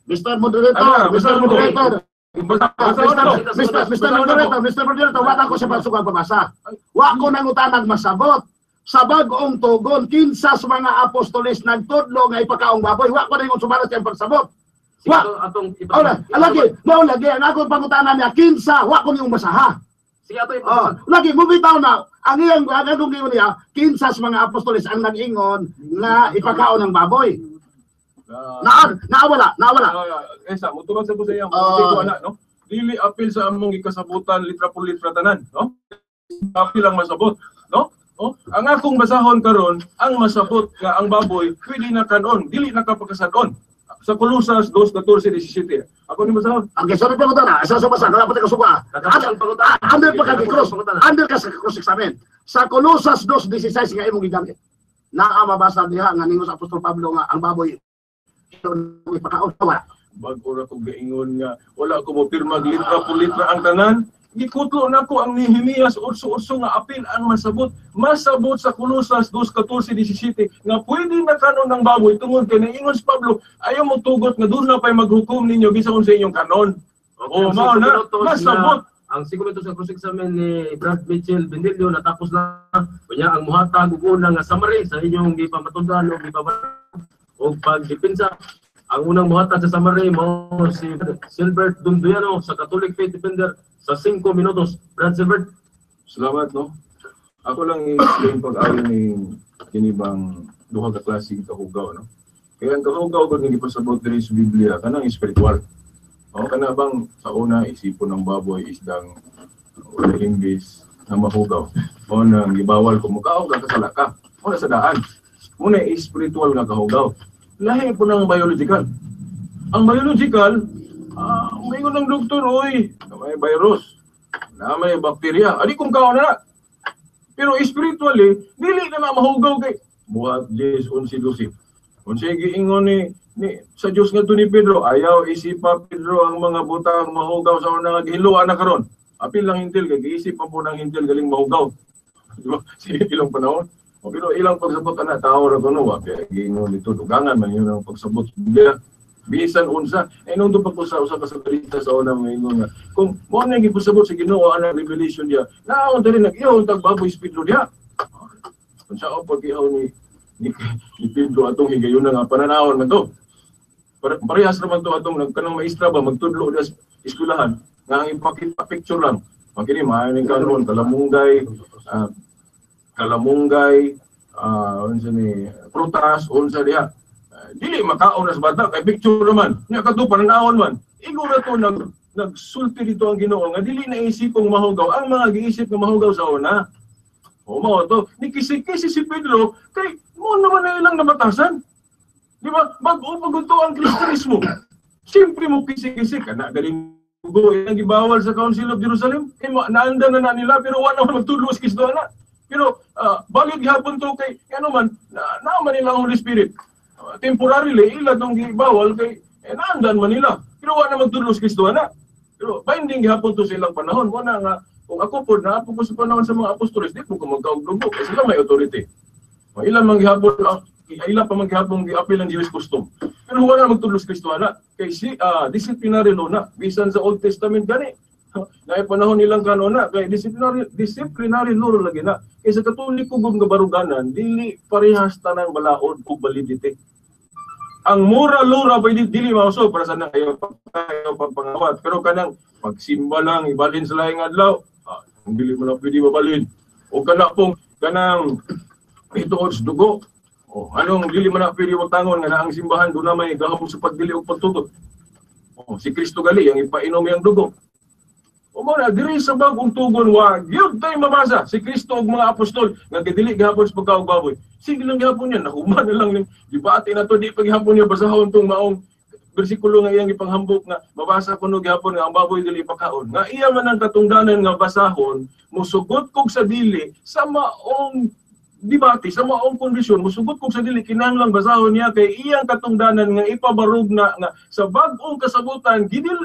Mr. Moderator, Ano, Mr. Mr. Moderator, Basta, Mr. Mr. Mr. Moderator, Mr. Moderator, wala ko sa pasugang pabasa. Wa ko nang utanag masabot. Sa Bagong Tugon, kinsa sa mga apostoles nagtudlo nga ipakaong baboy? Wa ko na yung sumala sa iyang pagsabot. Sige, Wa. atong Ora, lagi, mao lagi ang akong pangutana niya, kinsa, wa ko niyong basaha. Sige, ato Oh, ipatubag. lagi mo bitaw na ang iyang ang akong giingon niya, kinsa sa mga apostoles ang nag-ingon nga ipakaon ng baboy. Naa naawala, naawala. Esa, mutubag sa ko sa iya, Ah. ko ana, no? Dili apil sa among gikasabutan litra por litra tanan, no? Apil ang masabot, no? Oh, ang akong basahon karon, ang masabot nga ang baboy pwede na kanon, dili na kapakasadon. Sa Colosas 2:14-17. Ako ni basahon. Ang sunod pangutana, isa sa basa, kaya pati kasuka. Katapusan pangutana. Under pa ka cross, Pangutana. under ka sa cross examen. Sa Colosas 2:16 nga imong gigamit. Naa mabasa diha nga ningon sa Apostol Pablo nga ang baboy ipakaon, wala. Bago ra ko gaingon nga wala ko mo pirma litra por litra ang tanan. Gikutlo nako ang Nehemias 8:8 nga apil ang masabot. Masabot sa Colosas 2:14-17 nga pwede na kanon ng baboy tungod kay naingon si Pablo, ayaw mo tugot nga doon na pa'y maghukom ninyo bisan unsa inyong kanon. Okay, Oh, ang mao 5 na. minutos Masabot. Ang 5 minutos sa cross examen ni Brad Mitchell Bendilio natapos na. Unya ang muhatag og una nga summary sa inyong gipamatudan o gipabat og pagdepensa. Ang unang muhatag sa summary mao si Silbert Dunduyano sa Catholic Faith Defender sa 5 minutos. Brad Silbert. Salamat, no? Ako lang i-explain pag-ayo ni kini bang duha ka klase kahugaw, no? Kaya ang kahugaw ko nga gipasabot diri sa Biblia kanang espiritual. O kana bang sa una isipon ng baboy isdang wala hinggis na mahugaw. O nang gibawal ko mukaon ka, kasala ka. Muna sa daan. Muna espiritual nga kahugaw. Lahi po ng biological. Ang biological, maingon ng doktor, oy, may virus, na may bakterya. Adi kung kaon na na. Pero spiritually, dili na na mahugaw kay Buhat 10:11-12. Unsay giingon ni sa Dios ngadto ni Pedro, ayaw isipa Pedro ang mga butang mahugaw sa una nga gihiloan na karon. Apil lang hintil kay giisip pa po ng hintil galing mahugaw. Di ba? Sige ilang panahon. O, pero ilang pagsabot ana tao ra kuno wa kay giingon dito dugangan man yun ang pagsabot sa Biblia. Bisan unsa ay nung pa ko sa usa ka salita sa una moingon nga kung mo na gipasabot sa Ginoo ana revelation diya naon diri nag-ihaw tag baboy si Pedro diha. Unsa o pag-ihaw ni Pedro atong higayon nga pananawon man to. Parehas naman to atong nagkanang maestra ba magtudlo sa eskwelahan nga ang ipakita picture lang. Makini maayo ning kanon kalamunggay, kalamunggay, unsa ni prutas unsa diha. Dili makaon na sa bata kay picture naman. Nya kadto pananawon man. Igo na to nagsulti dito ang Ginoo nga dili na isipong mahugaw ang mga giisip nga mahugaw sa una. O mao to ni kisi-kisi si Pedro kay mo naman na ilang nabatasan. Di ba? Bag-o pa gud to ang Kristiyanismo. Siyempre mo kisi-kisi kana galing go ilang gibawal sa Council of Jerusalem. Kay naanda na na nila pero wala naman magtudlo sa Kristo na. Pero valid gihapon to kay ano man na man nila ang Holy Spirit. Temporarily ila tong gibawal kay naandan man nila. Pero wala na magtudlo sa Kristo na. Pero binding gihapon to sa ilang panahon. Wala nga kung ako po na po sa panahon sa mga apostoles di po ko magkaog dugo kasi sila may authority. O, ilang man gihapon ang ila pa man gihapon giapil ang Jewish custom. Pero wala na magtudlo sa Kristo na. Kay si disciplinary law na bisan sa Old Testament gani. Naay panahon nilang kanona kay disciplinary law lagi na. Kay sa Katoliko gud nga baruganan, dili parehas tanang balaod ug validity. Ang moral law ra pwede dili mauso para sa nang ayaw pagpangawat, pero kanang pagsimba lang ibalhin sa laing adlaw, dili mo na pwede mabalhin. O kana pong kanang ituod sa dugo. O anong dili man na pwede matangon nga naang simbahan doon na may gahom sa pagdili og pagtugot. O si Kristo gali ang ipainom iyang dugo. O mo na diri sa bagong tugon wa gyud tay mabasa si Kristo ug mga apostol nga gidili gihapon sa pagkaog baboy. Sige lang gihapon niya, nahuman na lang ning debate na to, di pa gihapon niya basahon tong maong bersikulo nga iyang ipanghambok nga mabasa kuno gihapon nga ang baboy dili pakaon. Nga iya man ang katungdanan nga basahon, musugot kog sa dili sa maong debate, sa maong kondisyon, musugot kog sa dili kinahanglang basahon niya kay iyang katungdanan nga ipabarog na nga sa bag-ong kasabutan gidil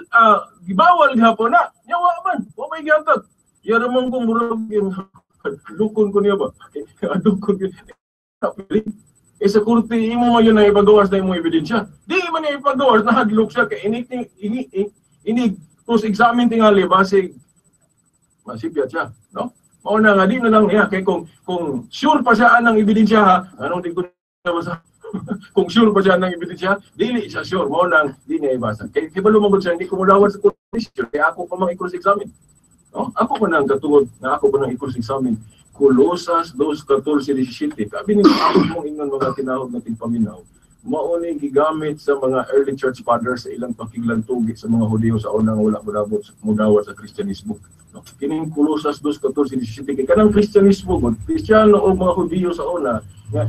gibawal gihapon na. Nya wa man, wa may gihatag. Yara man kung murag lukon ko niya ba? Adukon ko. Eh sa korte imo man yun na ipagawas na imong ebidensya. Di man niya ipagawas, nahadlok siya kay inig cross examine tingali basig masipyat siya, no? Mao na nga di na lang niya kay kung sure pa siya anang ebidensya ha, anong di ko nabasa? Kung sure pa siya anang ebidensya, dili siya sure, mao nang di niya ibasa. Kay kibalo man gud siya, hindi ko mulawad sa kondisyon kay ako pa mang i-cross examine. No? Ako pa nang katungod na ako pa nang i-cross examine. Colosas 2:14-17. Kabi ni ako mong ingon mga tinawag na tigpaminaw. Mao ni gigamit sa mga early church fathers sa ilang pakiglantugi sa mga Hudiyo sa unang wala modabot modawat sa Kristyanismo. No? Kining Colosas 2:14-17 kay kanang Kristyanismo gud, Kristiyano o mga Hudiyo sa una nga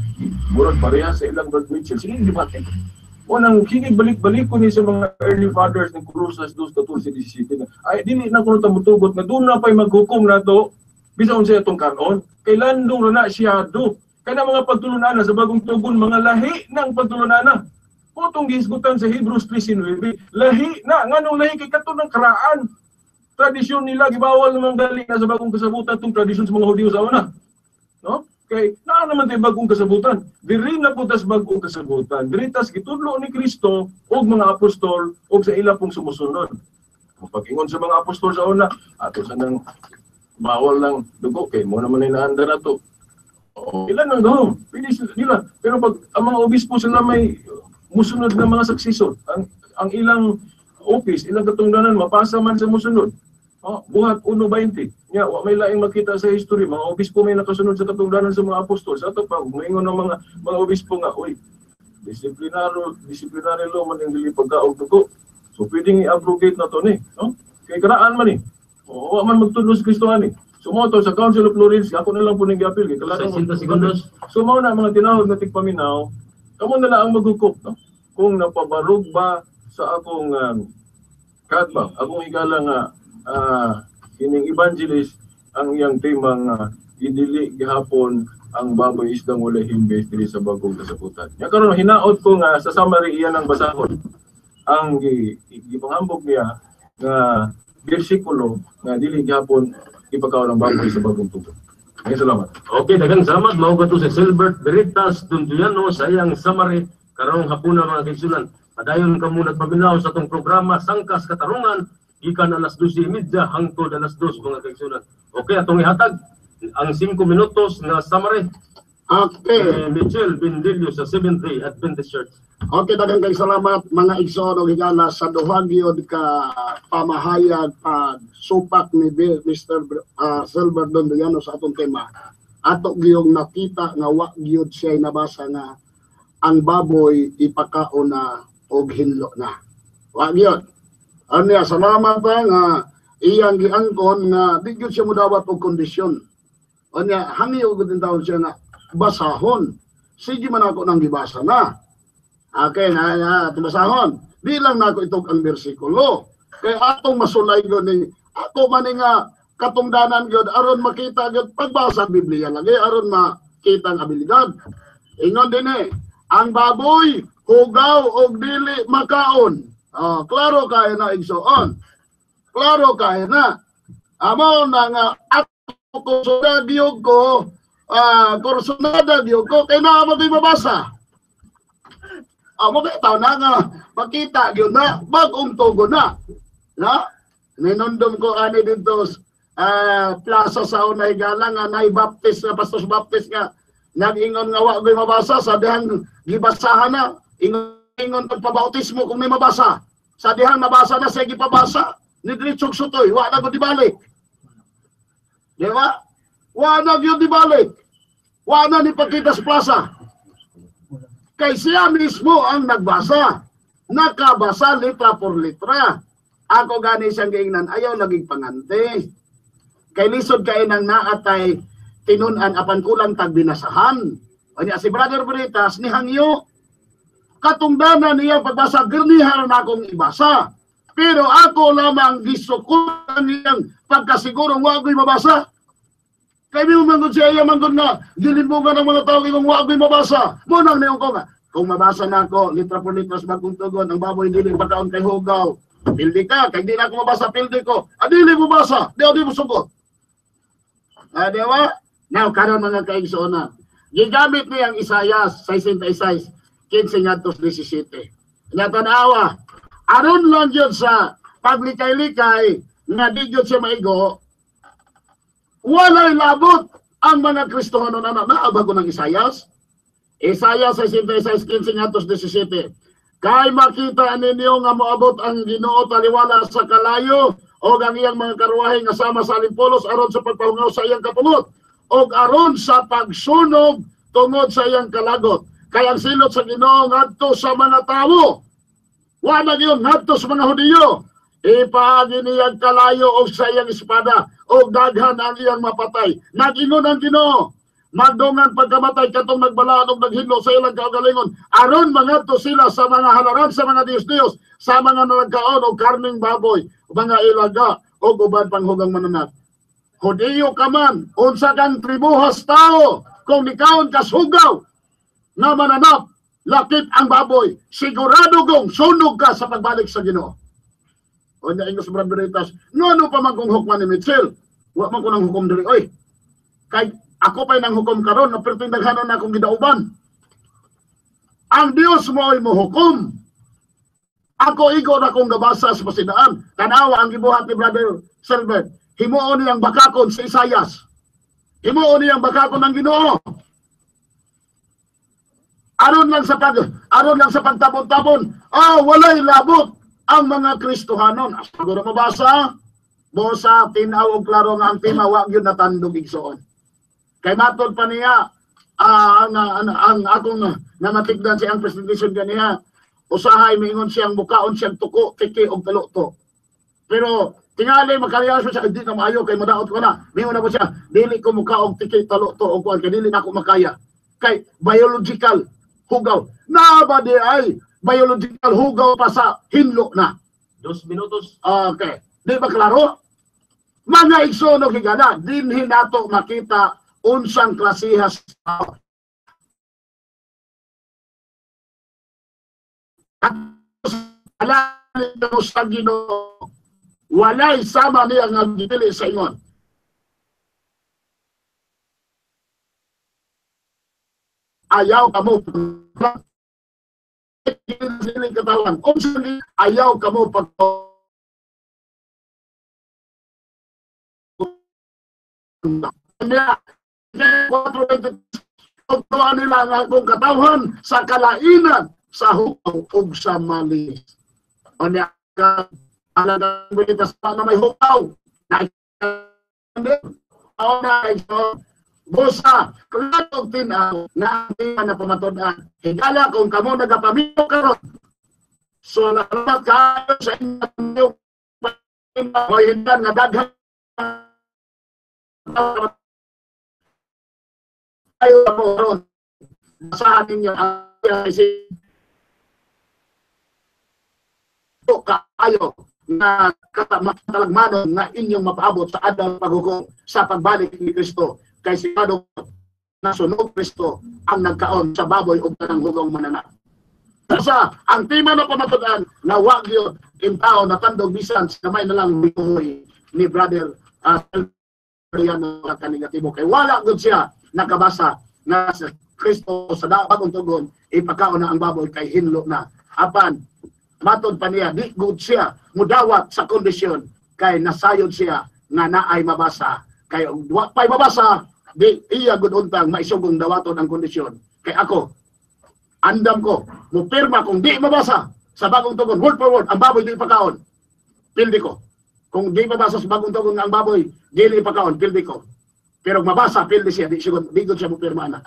murag pareha sa ilang Brad Mitchell. Sige debate. Unang kini balik-balik ko ni sa mga early fathers ng Colosas 2:14-17. Ay dili na kuno ta motugot nga doon na pay maghukom nato bisan unsa atong karon. Kay landong ra na siya do. Kana mga pagtulunana sa bagong tugon, mga lahi ng pagtulunana. Putong gihisgutan sa Hebrews 3:9, lahi na, nganong lahi kay kato ng karaan. Tradisyon nila gibawal namang dali na sa bagong kasabutan tong tradisyon sa mga Hudiyo sa una. No? Kay naa naman tay bagong kasabutan. Diri na po tas bagong kasabutan. Diri tas gitudlo ni Kristo og mga apostol og sa ila pong sumusunod. Kung pag-ingon sa mga apostol sa una, ato sa nang bawal lang dugo kay mo naman ay naanda na to. O, ilan ang gahom? Pwede nila. Pero pag ang mga obispo sila may musunod na mga successor, ang ilang office, ilang katungdanan mapasa man sa musunod. Oh, buhat 1:20. Nya wa may laing makita sa history, mga obispo may nakasunod sa katungdanan sa mga apostol. Sa ato pa moingon ng mga obispo nga, oy, disciplinary law man ang dili pagkaog dugo. So pwedeng i-abrogate na to ni, no? Kay karaan man ni. O, wa man magtudlo sa Kristo ani. So mo to sa Council of Florence, ako na lang po ning giapil kay kalaro. 60 segundos. So mao na mga tinawag na tigpaminaw, kamo na lang ang maghukop, no? Kung napabarog ba sa akong katbang, akong higala nga kining evangelist ang iyang tema nga gidili gihapon ang baboy isdang walay himbes diri sa bagong kasabutan. Nya karon hinaot ko nga sa summary iyan ang basahon. Ang gipanghambog niya nga bersikulo nga dili gihapon ipakaon ang baboy sa bagong tugon. Maraming salamat. Okay, daghang salamat mao kadto si Silbert Veritas Dunduyano sa iyang summary karong hapuna mga kaigsunan. Padayon kamo nagpaminaw sa atong programa Sangkas Katarungan gikan alas 12:30 hangtod alas 2 mga kaigsunan. Okay, atong ihatag ang 5 minutos na summary. Okay. Michelle Bendillo sa Seventh Day Adventist Church. Okay, daghang kay salamat mga igsoon og higala sa duha gyud ka pamahayag pag supak ni Mr. Silver Donduyano sa atong tema. Ato gyud nakita nga wa gyud siya nabasa nga ang baboy ipakaon na og hinlo na. Wa gyud. Anya salamat pa nga iyang giangkon nga di gyud siya modawat og kondisyon. Anya hangyo gud taon siya nga basahon. Sige man ako nang gibasa na. Okay, na basahon. Di lang nako itog ang bersikulo. Kay atong masulay gyud ni ako man ni nga katungdanan gyud aron makita gyud pagbasa ang Biblia lagi aron makita ang abilidad. Ingon dinhi, ang baboy hugaw og dili makaon. Oh, klaro kay na igsoon. Klaro kay na. Amo na nga ako kursunada gyud ko, kursunada gyud ko kay naa mo mabasa. Amo kay taw na nga makita gyud na bag-ong tugon na. Na? Ninundom ko ani dito plaza sa unay galang nga nay Baptist nga Pastor Baptist nga nag-ingon nga wa ko'y mabasa sa dihang gibasahan na ingon pagpabautismo kung may mabasa. Sa dihang nabasa na siya gipabasa ni diretsong sutoy wa na gud dibalik. Di ba? Wa na gyud dibalik. Wa na ni pakita sa plaza. Kay siya mismo ang nagbasa. Nakabasa litra por litra. Ako gani siyang giingnan, ayaw laging pangante. Kay lisod kay nang naatay tinun-an apan kulang tag binasahan. Unya si Brother Veritas ni hangyo katungdanan niya pagbasa girnihan na akong ibasa. Pero ako lamang gisukutan niyang pagkasiguro wa ko'y mabasa. Kay mi manggod siya iya manggod nga gilimbugan ng mga tao kung wa ko'y mabasa. Mo nang niyon ko nga kung mabasa na ako litra por litra sa bagong tugon ang baboy dili pagkaon kay hugaw. Pildi ka, kay di na ako mabasa, pildi ko. Adili mo basa, di mo sugot. Di ba? Now, karon mga kaigsoona, gigamit niya ang Isayas 66, 15-17. Natanawa, aron lang yun sa paglikay-likay nga di yun siya maigo, walay labot ang mga Kristohano na naaba ko ng Isayas. Isayas 66, 15-17. Kay makita ninyo nga moabot ang Ginoo taliwala sa kalayo o ang iyang mga karwahe nga sama sa alimpolos aron sa pagpahungaw sa iyang kapungot o aron sa pagsunog tungod sa iyang kalagot. Kay ang silot sa Ginoo ngadto sa mga tawo. Wa na gyud ngadto sa mga Hudiyo. Ipaagi niyang kalayo og sa iyang espada og daghan ang iyang mapatay. Nag-ingon ang Ginoo, magdungan pagkamatay katong nagbalaan og naghinlo sa ilang kaugalingon aron mangadto sila sa mga halaran sa mga Diyos-Diyos, sa mga nagkaon og karning baboy, mga ilaga og uban pang hugang mananap. Hudiyo ka man, unsa kang tribuhas tao, kung nikaon kas hugaw na mananap, lakit ang baboy, sigurado kong sunog ka sa pagbalik sa Ginoo. O niya ingos Brad Veritas, ngano pa man kung hukman ni Mitchell? Wa man ko nang hukom diri oy. Kay ako pa'y nang hukom karon, na perting daghanon na akong gidauban. Ang Dios mo ay mohukom. Ako igo na akong gabasa sa pasidaan. Tanawa ang gibuhat ni Brother Silbert. Himuon niyang bakakon si Isayas. Himuon niyang bakakon ng Ginoo. Aron lang sa pagtabon-tabon. Ah, walay labot ang mga Kristohanon. Siguro mabasa, bosa tinaw og klaro nga ang tema wa gyud natandog igsoon. Kay matod pa niya ang akong namatigdan sa iyang presentation ganiha, usahay miingon siyang mukaon siyang tuko, tiki og taluto. Pero tingali makariyas siya, hindi na maayo kay madaot ko na. Miingon na po siya, dili ko mukaong tiki taluto og kuan kay dili na ako makaya. Kay biological hugaw. Na ba di ay biological hugaw pa sa hinlo na. 2 minutos. Okay. Di ba klaro? Mga igsoon og higala, dinhi nato makita unsang klasihas sa Ginoo, walay sama niya nga gipili sa ingon. Ayaw kamo katawan, ayaw kamo pag nila ang akong katawhan sa kalainan, sa hukaw ug sa malis. O niya ka alagang binitas na may hukaw. Busa, klaro tinaw na ang na pamatud-an. Higala kung kamo nagapamilyo karon. So salamat kayo sa inyong pamilyo nga daghan kayo mo ron. Basahan ninyo ang kaayo na katalagmanon na inyong mapaabot sa adlaw paghukom sa pagbalik ni Kristo. Kay sigurado na sunog Kristo ang nagkaon sa baboy ug tanang hugong mananap. Sa ang tema na pamatud-an na wag yun in tao natandog bisan sa kamay na lang ni Brother Riano ka negatibo kay wala gud siya nakabasa na sa Kristo sa bagong tugon ipakaon na ang baboy kay hinlo na. Apan matod pa niya di gud siya mudawat sa kondisyon Kay nasayod siya nga naay mabasa. Kay wa pa'y mabasa, di iya gud untang maisugong dawaton ang kondisyon. Kay ako, andam ko, mupirma kung di mabasa sa Bagong Tugon, word for word, ang baboy di ipakaon. Pildi ko. Kung di mabasa sa Bagong Tugon nga ang baboy, dili ipakaon, pildi ko. Pero mabasa, pildi siya, di, siguro, di gud siya mupirma na.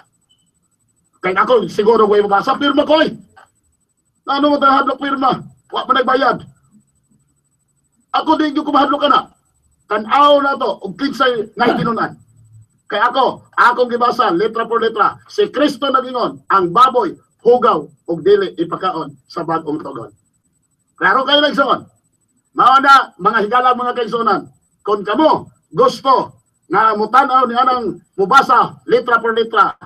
Kay ako, siguro ko mabasa, pirma ko eh. Ano mo tayo hadlok pirma? Wa pa nagbayad. Ako di ko mahadlok ka na. Tan-aw na to, og kinsay naitinunan. Kay ako, akong gibasa, letra por letra, si Kristo nagingon, ang baboy, hugaw, og dili ipakaon sa Bagong Tugon. Klaro kayo nagsuon? Mao na, mga higala, mga kaigsuonan, kung kamo gusto nga mutan-aw ni anang mubasa letra por letra,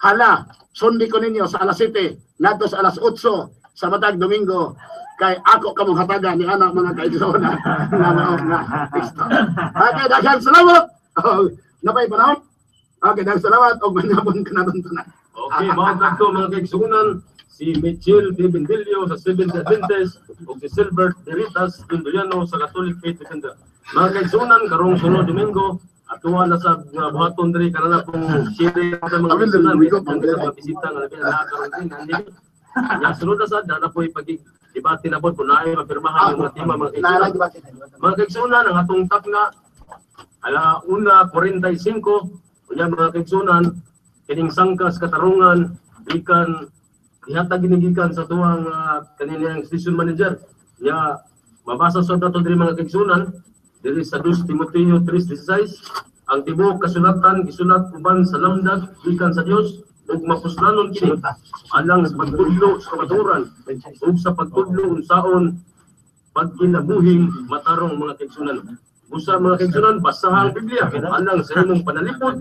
hala, sundi ko ninyo sa alas 7, ngadto sa alas 8 sa matag Domingo, kay ako kamong hatagan ni anak mga kaigsuonan nga mao nga teksto. Okay, daghang salamat. Oh, napay panahon? Okay, daghang salamat og manapon kanaton tanan. Okay, mao kadto mga kaigsuonan si Michelle D. Bendilio sa Seventh Adventist ug si Silbert Deritas Tunduyano sa Catholic Faith Defender. Mga kaigsuonan, karong sunod Domingo atuwa na sa nga buhaton diri kanana pong share sa mga kaigsuonan mga bisita nga labi na karon din nandi. Nya sunod na sad na po'y pag debate na pod kung naay mapirmahan ang mga tema mga kaigsuonan. Mga kaigsuonan, ang atong takna ala 1:45 unya mga kaigsuonan kining sangkas katarungan gikan ihatag ginigikan sa tuwang kaninang station manager. Nya mabasa sa dato diri mga kaigsuonan diri sa 2 Timoteo 3:16 ang tibuok kasulatan gisulat uban sa lamdag gikan sa Dios ug mapuslanon kini alang sa pagtudlo sa kamatuoran ug sa pagtudlo unsaon pagkinabuhing matarong mga kaigsuonan. Busa mga kaigsuonan, basahan ang Biblia alang sa imong panalipod,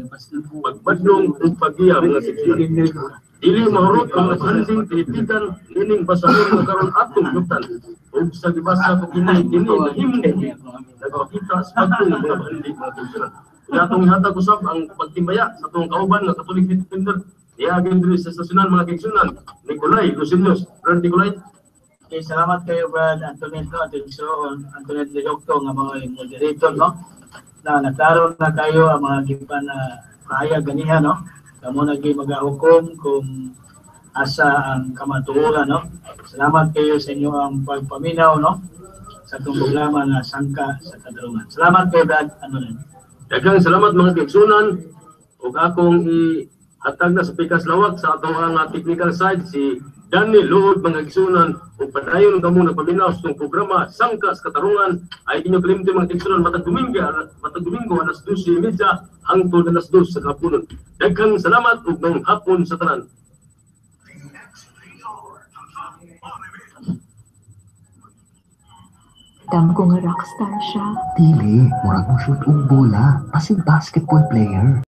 pagbadlong ug paggiya mga kaigsuonan. Dili mahurot ang naghanding pilipitan nining basahon nga karon atong yutan ug sa gibasa ko kini kini nahimo nagpakita sa bagong mga bahandi mga kaigsuonan. Unya atong ihatag usab ang pagtimbaya sa atong kauban nga Catholic Faith Defender niagin diri sa estasyonan mga kaigsuonan, Nicolay Lucinius. Brad Nicolay. Okay, salamat kayo Brad Antoinette, no, at Antoinette Lilocto nga mga moderator, no. Na naklaro na kayo ang mga gipan na pahayag ganiha, no. Kamo nagi magahukom kung asa ang kamatuoran, no. Salamat kayo sa inyo ang pagpaminaw, no, sa atong programa nga Sangka sa Katarungan. Salamat kayo Brad Antoinette. Daghang salamat mga kaigsuonan ug akong ihatag na sa pikas lawak sa atong ang technical side si Danny Luod mga kaigsuonan ug padayon kamo nagpaminaw sa atong programa Sangka sa Katarungan. Ay inyo kalimti mga kaigsuonan matag Domingo alas 12:30 hangtod alas 2 sa kahaponon. Daghang salamat ug maayong hapon sa tanan. Dam ko nga rockstar siya. Dili, murag mo shoot og bola, basig basketball player.